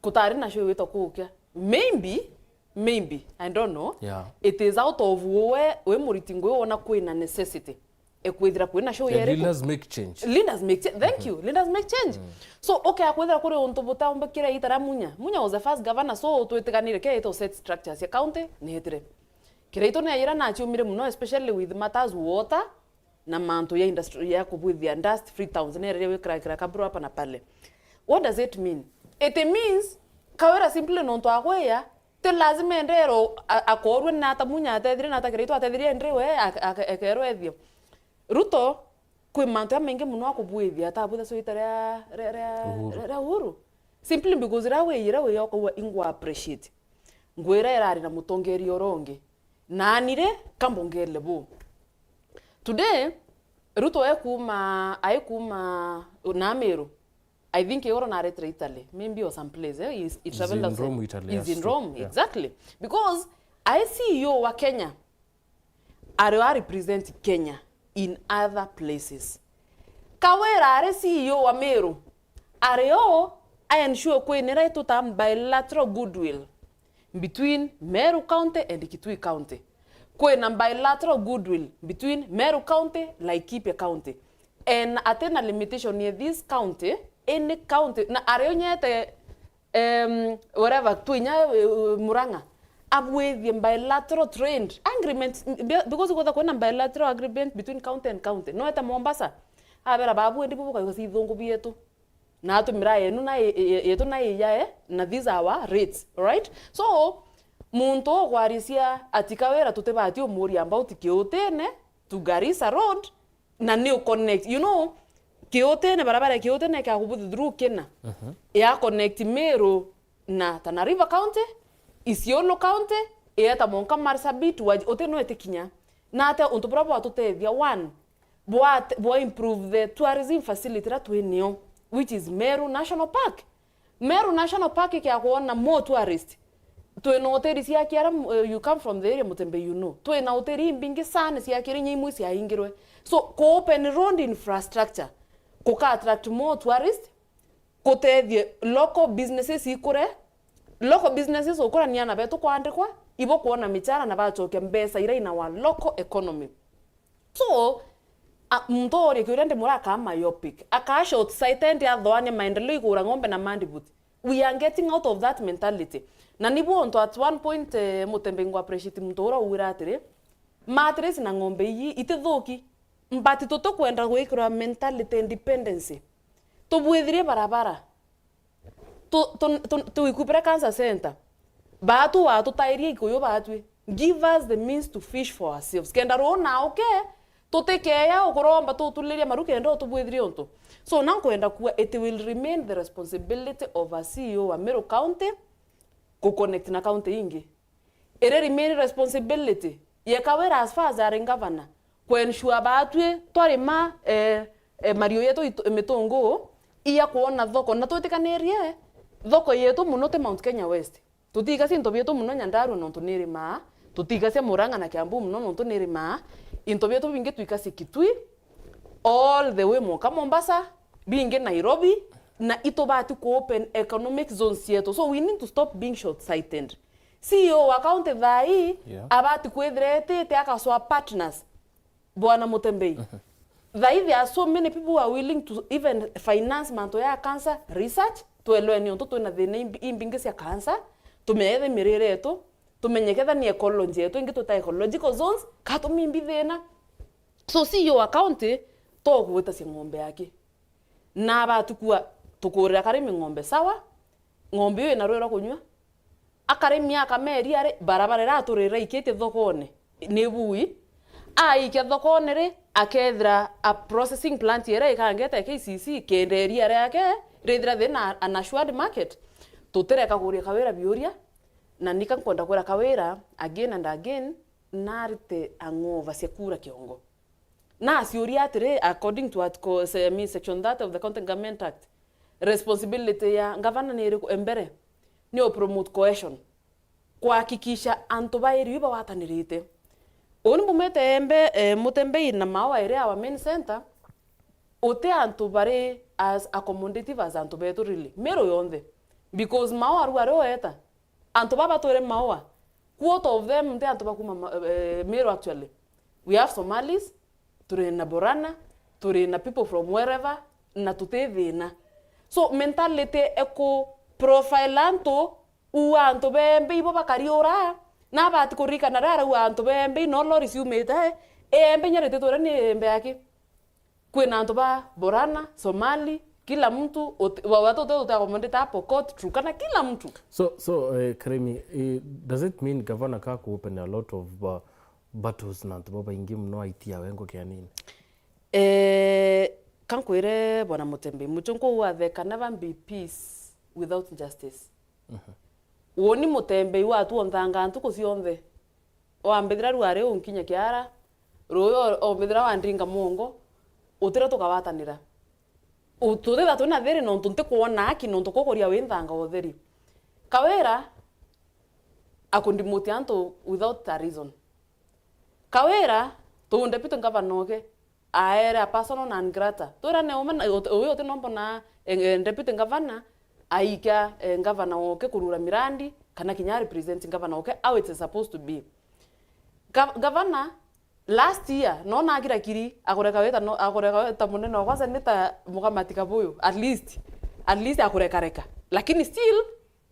kutari na show witwa kuukia. Maybe, maybe, I don't know. Yeah. It is out of uwe, wi Muriti Ngugi wona kwina necessity. Ekwithira kwina show, yeah, yeriku? Leaders make change. Leaders make cha-, thank, mhm, you. Leaders make change. Mm. So, okay, akwithira kuri untu butaumbikire ita ria Munya. Munya was the first governor, so twitiganire kira ito set structures ya county, netire. Kiraitu ni ayira na aciumire muno, especially with matters water, na mantu ya industry ya kubwithia dust free towns, nereria gwikira kira kabro hapa na pale. What does it mean? It means, Kawira simply nontu agwia, ti lazima endero a-, akorwe na ata Munya atethire, na ata Kiraitu atethire, ende we ak-, ak-, akerwa ethio. Ruto, kwi mantu jamaingi muno akubwithia, atabwitha so ita ria, ria, ria, Uhuru, ria, ria Uhuru. Simply because ria wiyire wiya ukauga, "Ingwa appreciate." Ngwira irari na mutongeria uria ungi. Nani ri, kambongele bu. Today, Ruto e kuma, ai kuma na Meru. I think igoro naretire Italy, maybe or some place, eh? He, he traveled outside. He's in Rome, Italy, yes. He's in Rome, yeah, exactly. Because ai C E O wa Kenya, ari o a represent Kenya in other places. Kawira ari C E O wa Meru, ari o a ensure kwinira ituta bilateral goodwill between Meru County and Kitui County. Kwina bilateral goodwill between Meru County, Laikipia County. And atina limitation ya this county, any county, na ari o nyete, em, whatever, tu inya, eh, Murang'a, abwithie bilateral trade agreement, be-, because kwitha kwina bilateral agreement between county and county. No eta Mombasa, abera, "Babu, endi bubuka yosi ithungu bietu. Na atumira yenu na ye-, ye-, yetu na iyae, na these are our rates," right? So, muntu ugwarisia ati Kawira tutibati umuria about Kiutine to Garissa Road, na ni u connect, you know, Kiutine, barabara ya Kiutine ikakubuthi through Kina. Mhm. Ya connect Meru na Tana River County, Isiolo County, ieta monka Marsabit, Waj-, uti no itikinya. Na ate untu bura bwatutethia, one, bwa, bwa improve the tourism facility ira twinio, which is Meru National Park. Meru National Park ikia kwona more tourist. Twina hoteli ciakia ara, eh, you come from the area, Mutembe, you know. Twina hoteli imbingi sana ciakire, inya imwe ciaingirwe. So, ku open road infrastructure, kuka attract more tourist, kutethie local businesses ikure. Local businesses ukura ni ana betu kwandikwa, ibo kwona michara na bachokia mbeca ira in our local economy. So, a, muntu uria kiuria ndimura akaa myopic, akaa short sighted, athoania maendeleo igura ng'ombe na mandibuti. We are getting out of that mentality. Na nibu untu at one point, eh, Mutembe, ngwa appreciate muntu uria ugwira atiri, "Matres na ng'ombe ii itithuki, but tutikwenda gwikirwa mentality dependency. Tubwithirie barabara." Tu, tu, tu, tuikubire cancer center. Baatu watutairie ikuyu baatwi. Give us the means to fish for ourselves. Kenda ruu nauke, tutikeya ukuromba tutuliria maru kenda utubwithirie untu. So, na nkwenda kuwa, it will remain the responsibility of a C E O wa Meru County ku connect na county ingi. Iri remain responsibility ya Kawira as far as ari governor, ku ensure baatwi twarima, eh, eh, mariu yetu itu-, mitungu, iya kwona thoko. Na twitikanirie, thoko yetu muno ti Mount Kenya West. Tutigacia into bietu muno Nyandarua nontu nirimaa, tutigacia Murang'a na Kiambu muno nontu nirimaa, into bietu bingi twikacia Kitui, all the way mwanka Mombasa, bingi Nairobi, na itubati ku open economic zones cietu. So we need to stop being short-sighted. C E O wa county thaa ii, yeah, abati kwithira etite akaswa partners. Bwana Mutembei. Mhm. Thaa ii there are so many people who are willing to even finance mantu ya cancer research. Twelewe ni untu twina thina imbi-, imbingi cia cancer, tumenye mirire yetu, tumenye ketha ni ecology yetu ingi twita ecological zones, ka tumimbi thina. So C E O wa county, togwitacia ng'ombe yake. Na abatukua tukurira karimi ng'ombe sawa, ng'ombe iyo ina rwira kunyua. Akarimi akameria ri, barabara ira aturira ikitie thokone ni bui. Aikia thokone ri, akethira a processing plant ira ikangeta K C C, kenda iria riake rithira thina an assured market. Tutireka kuria Kawira biuria, na nika nkwenda kwira Kawira again and again, narite ang'ova cia kura kiongo. Na aciuria atiri, according to article, se-, I mean, section thirty of the County Government Act, responsibility ya ngavana ni iriku? Mbere, ni u promote cohesion, kuhakikisha antu ba area iu bagwatanirite. Uu ni mbumite Embe, eh, Mutembei na Maua iri our main center, uti antu bari as accommodative as antu betu really, Meru yonthe. Because Maua riu ari ueta, antu baba batwire Maua, quarter of them nti antu ba kuma Ma-, eh, Meru actually. We have Somalis, turi na Borana, turi na people from wherever, na tuti thina. So mentality eku profile antu, uu antu ba Embe ibo bakari ura, na abati kuririkana riria arauga antu ba Embe no lori ciumite, Embe inya rititwe ria ni Embe aki. Kwina antu ba Borana, Somali, kila mtu, ut-, wa-, watu uti uti accommodate Pokot, Turkana, kila mtu. So, so, eh, Karemi, eh, does it mean governor ka ku open a lot of, uh, battles na antu babaingi muno aitia wengo kianini? Eh, kankwire Bwana Mutembei, muchunku wa there can never be peace without justice. Mhm. Uuni Mutembei watu onthanga ntuku cionthe. Wambithira riu ari unkinya kiara, rui o-, ombithira wandinga mwongo, utira tukawatanira. U-, tutitha twina thiri nontu ntikwona aki nontu kukuria winthanga utheri. Kawira akundimute antu without a reason. Kawira, tu deputy governor oke, aere a personal non grata. Twirane ume na, ut-, uyu uti no mbona, eh, eh, deputy governor, aikia, eh, governor woke kurura mirandi, kana kinya represent governor woke, how it's supposed to be. Gav-, governor, last year, no nagira kiri, akureka wita no, akureka wita munene wakwa senator Mukamati Kabuyu, at least, at least akurekareka. Lakini still,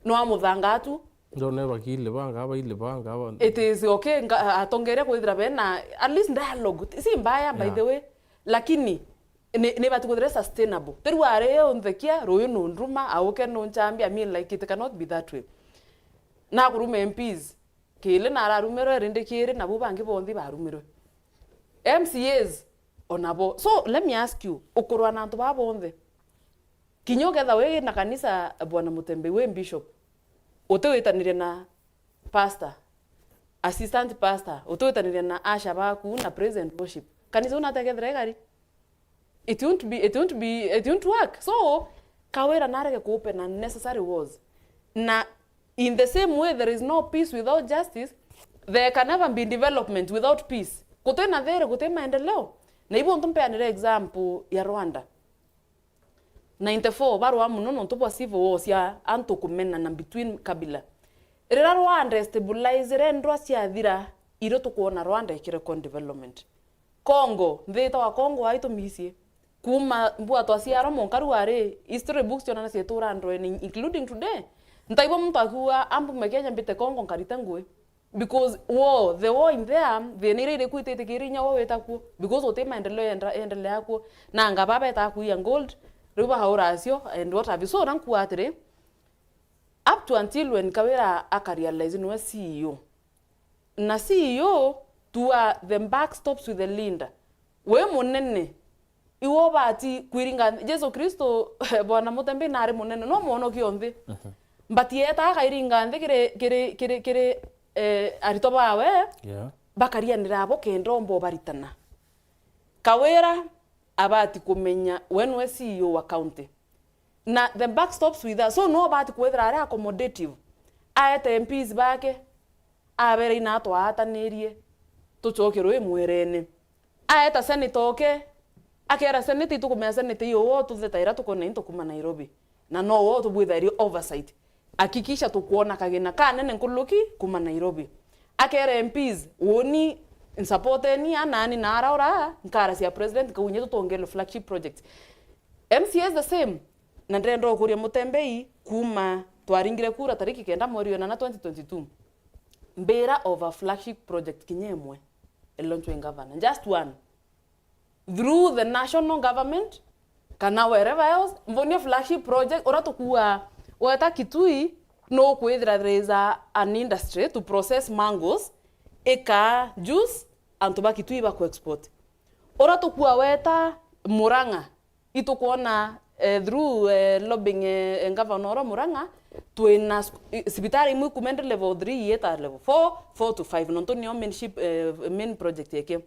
no amuthanga tu. Ndone bakili banga, baili banga, ba- It is okay, nga-, atongeria kwithira bena, at least dialogue, si mbaya, by Yeah. the way. Lakini, ni, ni bati kwithira sustainable. Teru are yo nthekia, ruyu nunduma, auke nunchambia, I mean, like, it cannot be that way. Na kuruma M Ps, kili na ararumirwe, rindi kiri, nabu bangi bonthi barumirwe. M C As, onabo. So, let me ask you, ukurwa na antu baba bonthe. Kinya uketha wi na kanisa, Bwana Mutembei, wi bishop, uti witanirie na pastor, assistant pastor, uti witanirie na usher baku na praise and worship, kanisa una tekethira igari? It won't be, it won't be, it won't work. So, Kawira narege ku open unnecessary wars. Na in the same way, there is no peace without justice, there can never be development without peace. Guti na thiri, guti maendeleo. Na ibu ntu mpeanire example ya Rwanda. Ninety-four, barwa muno nontu bwa civil war cia antu kumenana between kabila. Riria Rwanda istabilizire, ndwa ciathira, irio tukwona Rwanda ikirecord development. Congo, nthi itagwa Congo, ai tumicie. Kuma mbua twaciarwa, monka riu ari, history books cionana cietura ndwene, including today. Ntaibo muntu akiuga, ambume Kenya, mbite Congo, nkarite ngui. Because war, the war in there, thina iria iriku ititikiri inya wo wita kuo. Because uti maendeleo yenda-, yendelea kuo. Na anga baba beta kuia gold, riu bakaura acio, and what have you. So, na nkuga atiri, up to until when Kawira akarealize niwe C E O. Na C E O, to are the buck stops with the leader. Wi munene, iwe ubati kwiringa nthi. Jesu Kristo, Bwana Mutembei nari munene, no mwonokia o nthi. Mhm. But yeta akairinga nthi kiri, kiri, kiri, kiri, eh, aritwa bawe, Yeah. bakarianira abo kenda omba ubaritana. Kawira abati kumenya we niwe C E O wa county. Na the buck stops with us. So, no abati kwithira ari accommodative. Aete M Ps bake, abera ina twaatanirie, tucokerwe mwerene. Aeta senator oke, akera senator, itukumenya senator iyo wo tuthetaira tukona into kuma Nairobi. Na no wo tubwithairie oversight. Hakikisha tukwona kagina kanene nkuruki kuma Nairobi. Akera M Ps, woni nsupporteni a nani na ara ura nkara cia president, kaunya tutongele flagship projects. M C As the same. Na ndenda ukuria Mutembei kuma twaringire kura tariki kenda mweri wa inana twenty twenty-two. Mbira of a flagship project kinya imwe, e launch in governor. Just one. Through the national government, kana wherever else, mvonie flagship project, ura tukua, weta Kitui, no kwithira there is a, an industry to process mangoes, ika juice, antu ba Kitui ba ku export. Ura tukua weta Murang'a, itukwona, eh, through, eh, lobbying, eh, eh, Governor oro Murang'a, twina sc-, i-, cibitari imwe ikumende level three, ieta level four, four to five, nontu nio main ship, eh, main project yake.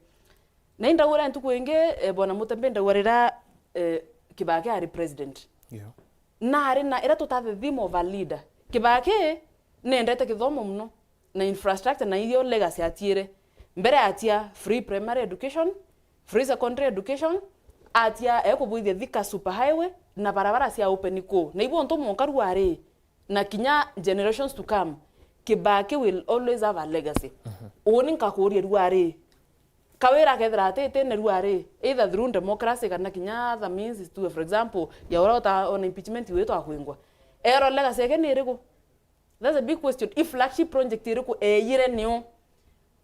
Na indaura ntuku ingi, eh, bwana Mutembe, ndaura rira, eh, Kibaki ari president. Yeah. Na ari na, ira tuta the theme of a leader. Kibaki nendete kithomo muno, na infrastructure, na iyo legacy atiire. Mbere atia free primary education, free secondary education, atia ekubwithia Thika super highway, na barabara cia open ku. Na ibo untu mwanka rua ari, na kinya generations to come, Kibaki will always have a legacy. Mhm. Uni nkakuria rua ari, Kawira akethira atitine rua ari, either through democracy kana kinya other means tu, for example, ya uria uta-, ona impeachment witwa akwingwa. Ero legacy yake ni iriku? That's a big question. If flagship project iriku eyire niu?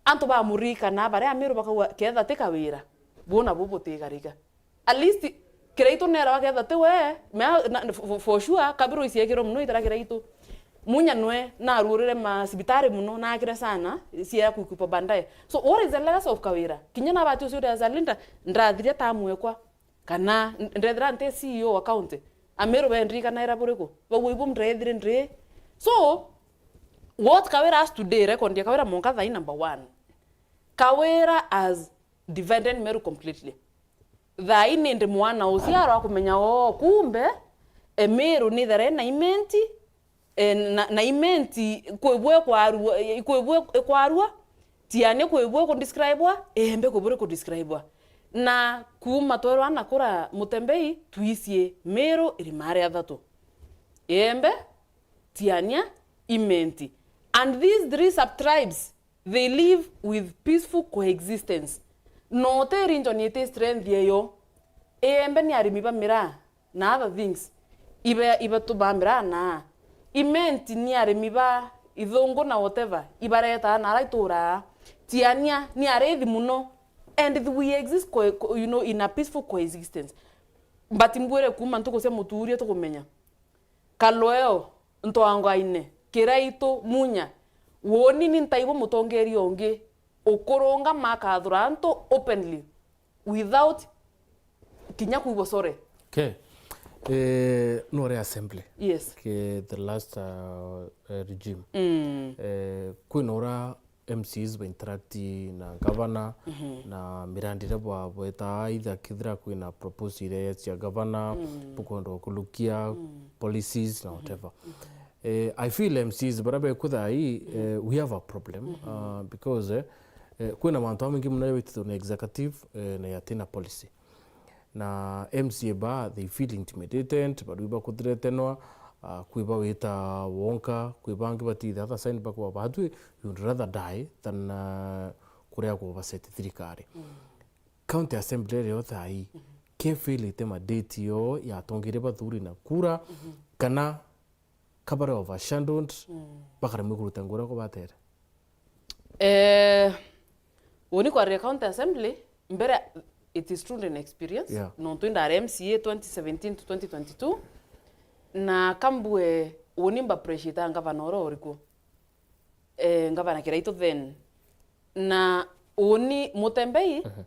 Antu bamuririkana baria Amiru bakauga, ketha ti Kawira, buna bu butigarika. At least, Kiraitu neerawa ketha ti we, mea, na, for, for sure, Kabiru iciekirwe muno itara Kiraitu. Munya nwe, naruurire macibitari muno, naakire sana, ciera kuikupa baadaye. So, what is the legacy of Kawira? Kinya nabati ucio uri as a leader, ndathiria tamu ekwa. Kana n-, ndethira nti C E O wa county. Amiru bendirikanaira buriku? Bauga ibu ndethire ndi. So, what Kawira has today, record ya Kawira mwanka thaa ii number one. Kawira has divided Meru completely. Thaa ii nindi mwana uciarwa akumenya, oo, kumbe, Emiru nithera ina imenti, e, na, na imenti kwibwe kwarua, e, kwibwe kwarua, tiania kwibwe kudescribewa, Iembe kwibure kudescribewa. Na kuuma twerwa na kura Mutembei, twicie Miru irima ria athatu. Iembe, Tiania, Imenti. And these three sub-tribes, they live with peaceful coexistence. No ti region iti strength eyo. Iembe ni arimi ba miraa na other things. Ibe, ibe tu ba miraa na. Imenti ni arimi ba ithungu na whatever. Ibaretaa na ara ituraa. Tiania ni arithi muno. And we exist co-, co-, you know, in a peaceful coexistence. But mbwire kuuma ntuku cia mutuuria tukumenya. Kalweo, Ntwangaine, Kiraitu, Munya, woni ni ntaigua mutongeria ungi ukurungama akathura antu openly without kinya kuigua sorry. Okay. Eh, no re assembly. Yes. Ke the last, uh, uh, regime. Mm. Eh, kwina ura M Cs ba interact na governor, mhm, na mirandi iria bwa-, bwetaa, either kethira kwina proposal iria cia governor, mm, bukwenda kulukia, mm, policies na, mhm, whatever. Mhm. Eh, I feel M Cs baria beku thaa ii, mm, eh, we have a problem, mhm, uh, because, eh, eh, kwina mantu jamaingi mono jaitithagwa ni executive, eh, na yatina policy. Na M C A ba, they feel intimidated, barui bakuthreatenwa, ah, kwi bawita wonka, kwi bangi bati the other side bakwa batwi, you'd rather die than, ah, kuria ku overset thirikari. Mm. County Assembly rio thaa ii, mhm, ke fail ite mandate yo ya atongeria bathuri na kura, mhm, kana ka baria overshadowed, mm, bakaremwa kuruta ngugi uria kubatere? Eh, uni kwaria County Assembly, mbere it is true ndina experience, yeah, nontu indari M C A twenty seventeen to twenty twenty-two, na kambue uni mba appreciate ngavana uria uriku. Eh, ngavana Kiraitu then. Na uni Mutembei, mhm,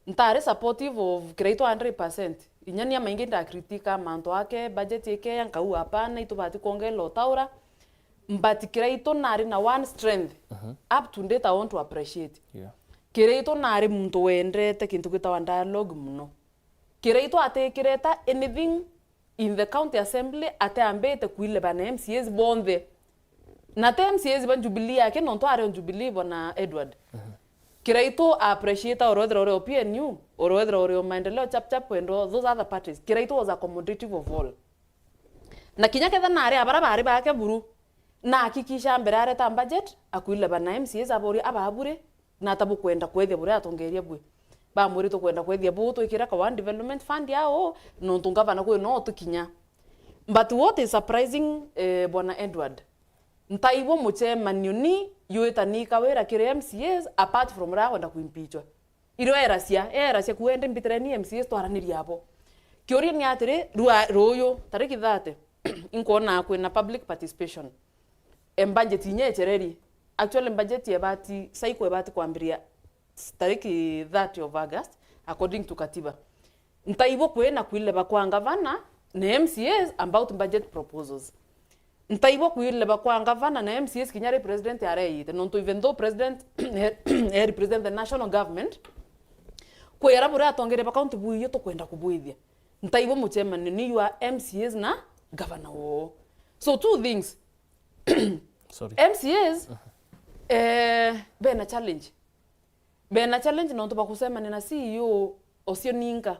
ntari supportive of Kiraitu hundred percent. Inya ni amaingi ndakritika mantu ake, budget ike, nkauga, "Hapana, itubati kwongerera utaura." But Kiraitu nari na one strength, mhm, up to date I want to appreciate. Yeah. Kiraitu nari muntu wendete kintu gitawa dialogue muno. Kiraitu atikireta anything in the county assembly ateambite kwileba na M C As bonthe. Na te M C As ba Jubilee yake, nontu ari on Jubilee, bwana Edward. Mhm. Kiraitu appreciate orwethira uri o P N U, orwethira uri o Maendeleo Chap Chap, and all those other parties. Kiraitu was accommodative of all. Na kinya ketha nari abara bari bake buru, na hakikisha mbere areta budget, akwileba na M C As aboria ababure, na ata bukwenda kwethia buria atongeria bwi. Bamwire, "Tukwenda kwethia buu twikira ka one development fund yao, nontu ngavana kwi no tukinya." But what is surprising, eh, bwana Edward, ntaigua mucemanio ni yuita ni Kawira kiri M C As, apart from uria akwenda kuimpeachwa. Irio eracia, eracia kuende mbitireni M C As twaranirie abo. Kiuria ni atiri, rua-, ruuyu, tariki thirty, inkwona kwina public participation. E, budget inya echereri. Actually, budget ebati, cycle ebati kwambiria s-, tariki thirty of August, according to katiba. Ntaigua kwina kwileba kwa ngavana, na M C As about budget proposals. Ntaigua kwirire ba kwa ngavana na M C As kinya ri president areite, nontu even though president e represent the national government, kwi ara buria atongeria ba county bwiyo tukwenda kubwithia. Ntaigua muchemanio ni yua M C As na gavana woo. So two things. Sorry. M C As eh, bena challenge. Bena challenge nontu bakucemania na C E O ocio ninka.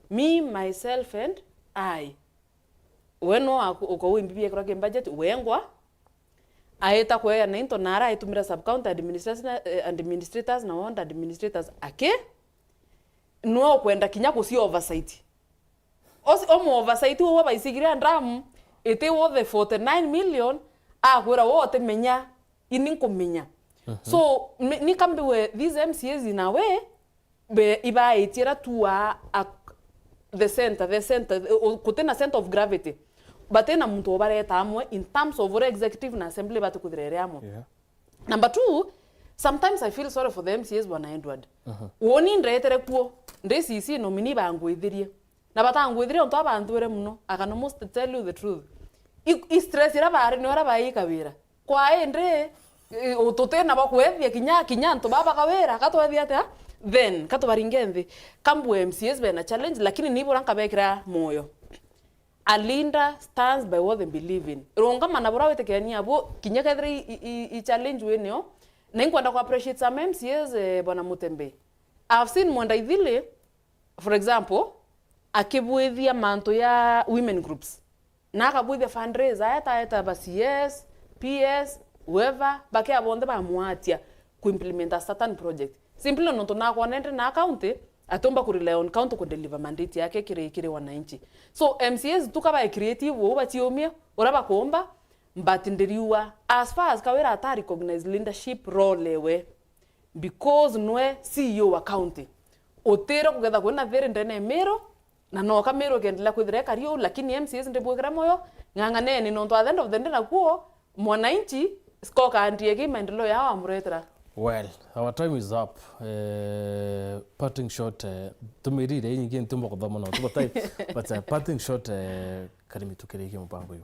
Me, myself and I. We no aku- ukauimbibia kira ki budget, wengwa. Aita kweana into na ara aitumira sub county administration, eh, administrators na ward administrators aki. Nwe ukwenda kinya kuci oversight. Oci- omu oversight uwe baisigire a drum iti worth forty nine million, akwira wo utimenya, ini nkumenya. So mi- ni kambiwe these M C As in a way be ibaitie ra tu a, a the center, the center, o- kutina center of gravity. Batina muntu ubareta amwe in terms of uria executive na assembly batikwithira iri amwe. Yeah. Number two, sometimes I feel sorry for the M C As, bwana Edward. Woni ndetere kuo, ndi C C nominee bangwithirie. Na batangwithirie ontu abanthwire muno. I can almost tell you the truth. I, i stress ira bari ni ora baika wira. Kwa indi, i, u- tutina ba kwethia kinya, kinya antu baba kawira, katwethia atia? Then, katubaringe nthi. Kambu M C As bena challenge, lakini ni bura nkabekira moyo. A leader stands by what they believe in. Rungama na bura witikirania abo, kinya kethira i, i, i, i challenge winio. Na inkwenda ku appreciate some M C As, eh, bwana Mutembe. I have seen Mwenda Ithili, for example, akibwithia mantu ya women groups. Na akabwithia fundraiser, aeta, aeta ba C S, P S, whoever, bakea bonthe bamwatia ku implement a certain project. Simply nontu nakwonente na county, atiumba ku rely on county ku deliver mandate yake kiri, kiri wananchi. So M C As tu kabae creative, uu baciumie, uria bakuumba, but ndiriua, as far as Kawira ata recognize leadership role ewe, because nwe C E O wa county, utire kugetha kwina thiri ndene ya Miru, na noka Miru ikendelea kwithira ikari uu, lakini M C As ndibwikira moyo, ng'ang'aneni, nontu at the end of the day nakuo, mwananchi, scorecard yake maendeleo yao amuretera. Well, our time is up. Eh, parting shot, eh, tumirire inyingi ntumba kuthoma na tuba time, but uh, parting shot, eh, Karimi, tukirikie mubango uyu.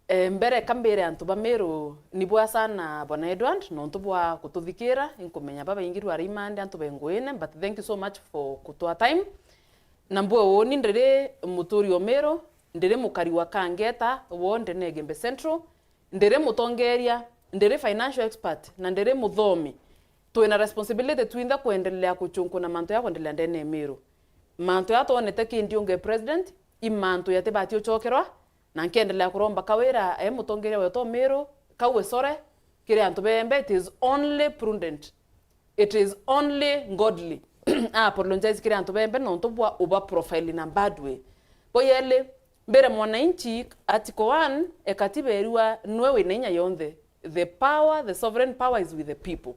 Eh, mbere ka mbire antu ba Miru, ni bwa sana bwana Edward, nontu bwa kututhikira, inkumenya babaingi rwari imande antu benguine, but thank you so much for kutua time. Na mbwe uuni ndiri muturi o Miru, ndiri mukari wa Kangeta, wo ndene Igembe Central, ndiri mutongeria, ndiri financial expert, na ndiri muthomi. Twina responsibility twinthe kuendelea kuchunkuna mantu ya kuendelea ndene ya Miru. Mantu ya twonete kindiunge president, i mantu yatibati uchokerwa, na nkiendelea kuromba Kawira e mutongeria wetu o Miru, kauwe sore kiri antu bembe, it is only prudent, it is only godly. A apologize kiri antu bembe nontu bwa uba profile in a bad way. Bo yeli, mbere mwananchi, article one, e katiba erua nwe wina inya yonthe. The power, the sovereign power is with the people.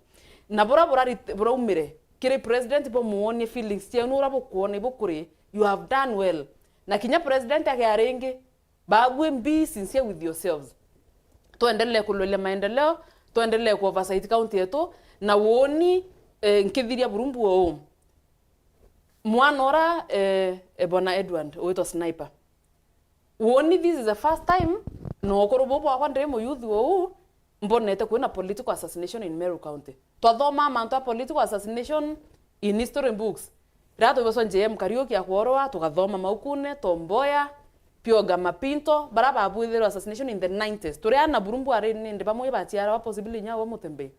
Na bura burari- buraumire kiri president, bumuonie feelings cienu uria bukuona ibukuri, you have done well. Na kinya president agia ringi, babue be sincere with yourselves. Tuendelee kuloria maendeleo, tuendelee ku oversight county yetu, na woni, eh, nkithiria burumbu uu. Mwana ura, eh, eh, bwana Edward, witwa Sniper. Woni this is the first time, na ukuru buu bwakwa ndiri muyuthi uu, mbonete kwina political assassination in Meru County. Twathoma mantu a political assassination in history books. Riria twibaswa J M Kariuki akworwa, tugathoma Maukune, Tom Mboya, Pioga Mapinto, bara babwithirwe assassination in the nineties. Turi ana burumbu ari nindi bamwe baciarawa possibly inya wa Mutembe.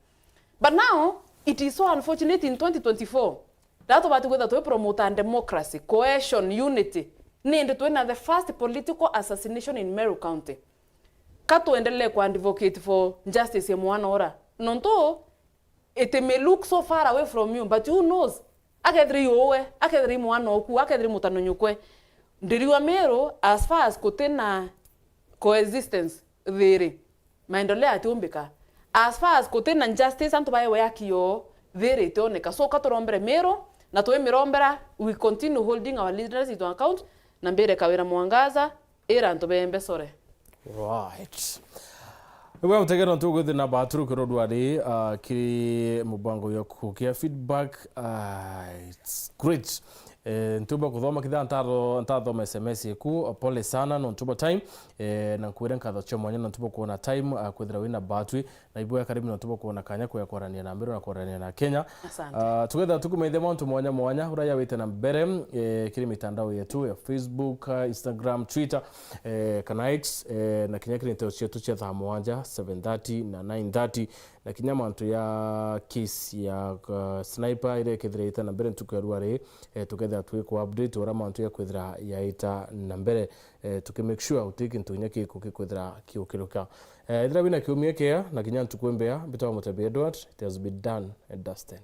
But now, it is so unfortunate in twenty twenty-four. Riria tubati kwithirwa twi promote democracy, cohesion, unity, nindi twina the first political assassination in Meru County. Ka tuendelee ku advocate for justice ya mwana ura. Nontu, it may look so far away from you, but who knows? Akethira i uwe, akethira i mwana oku, akethira i mutano nyukwe. Ndiriwa Miru, as far as kutina coexistence, thiri, maendeleo atiumbika. As far as kutina justice, antu baewe haki yoo, thiri itioneka. So, ka turombere Miru, na twimirombera, we continue holding our leaders to account, na mbire Kawira Mwangaza, ira antu bembe sore. Right. Nibwega gutegera ntu gwithina baturukiro rwari, ah, kiri mubango ya kukia feedback. Ah, it's great. Eh, ntiumba kuthoma kithira ntatho-, ntathoma S M S iku, pole sana, nontu bwa time. Eh, na nkwire nkatho cia mwanya nontu bwa kuona time, ah, kwithira wina batwi, na ibwega karibu nontu bwa kuona kanya kuya kwarania na mbere na kwarania na Kenya. Asante. Ah, tukethira tukumeithia mauntu mwanya mwanya, uria yawite na mbere, eh, kiri mitandao yetu ya Facebook, ah, Instagram, Twitter, eh, kana X, eh, na kinya kiri nteto cietu cia thaa mwanja, seven thirty na nine thirty, na kinya mantu ya case ya, uh, sniper iria ikethirite na mbere ntuku ya rua ri, eh, tukethira twiku update uria mantu ya kwithira yaita na mbere, eh, tuki make sure uti kintu kinya kiku kikwithira kiukiruka. Eh, ithira wina kiumia kia na kinya ntuku imbea, mbitwa Mutebi Edward, it has been done and dusted.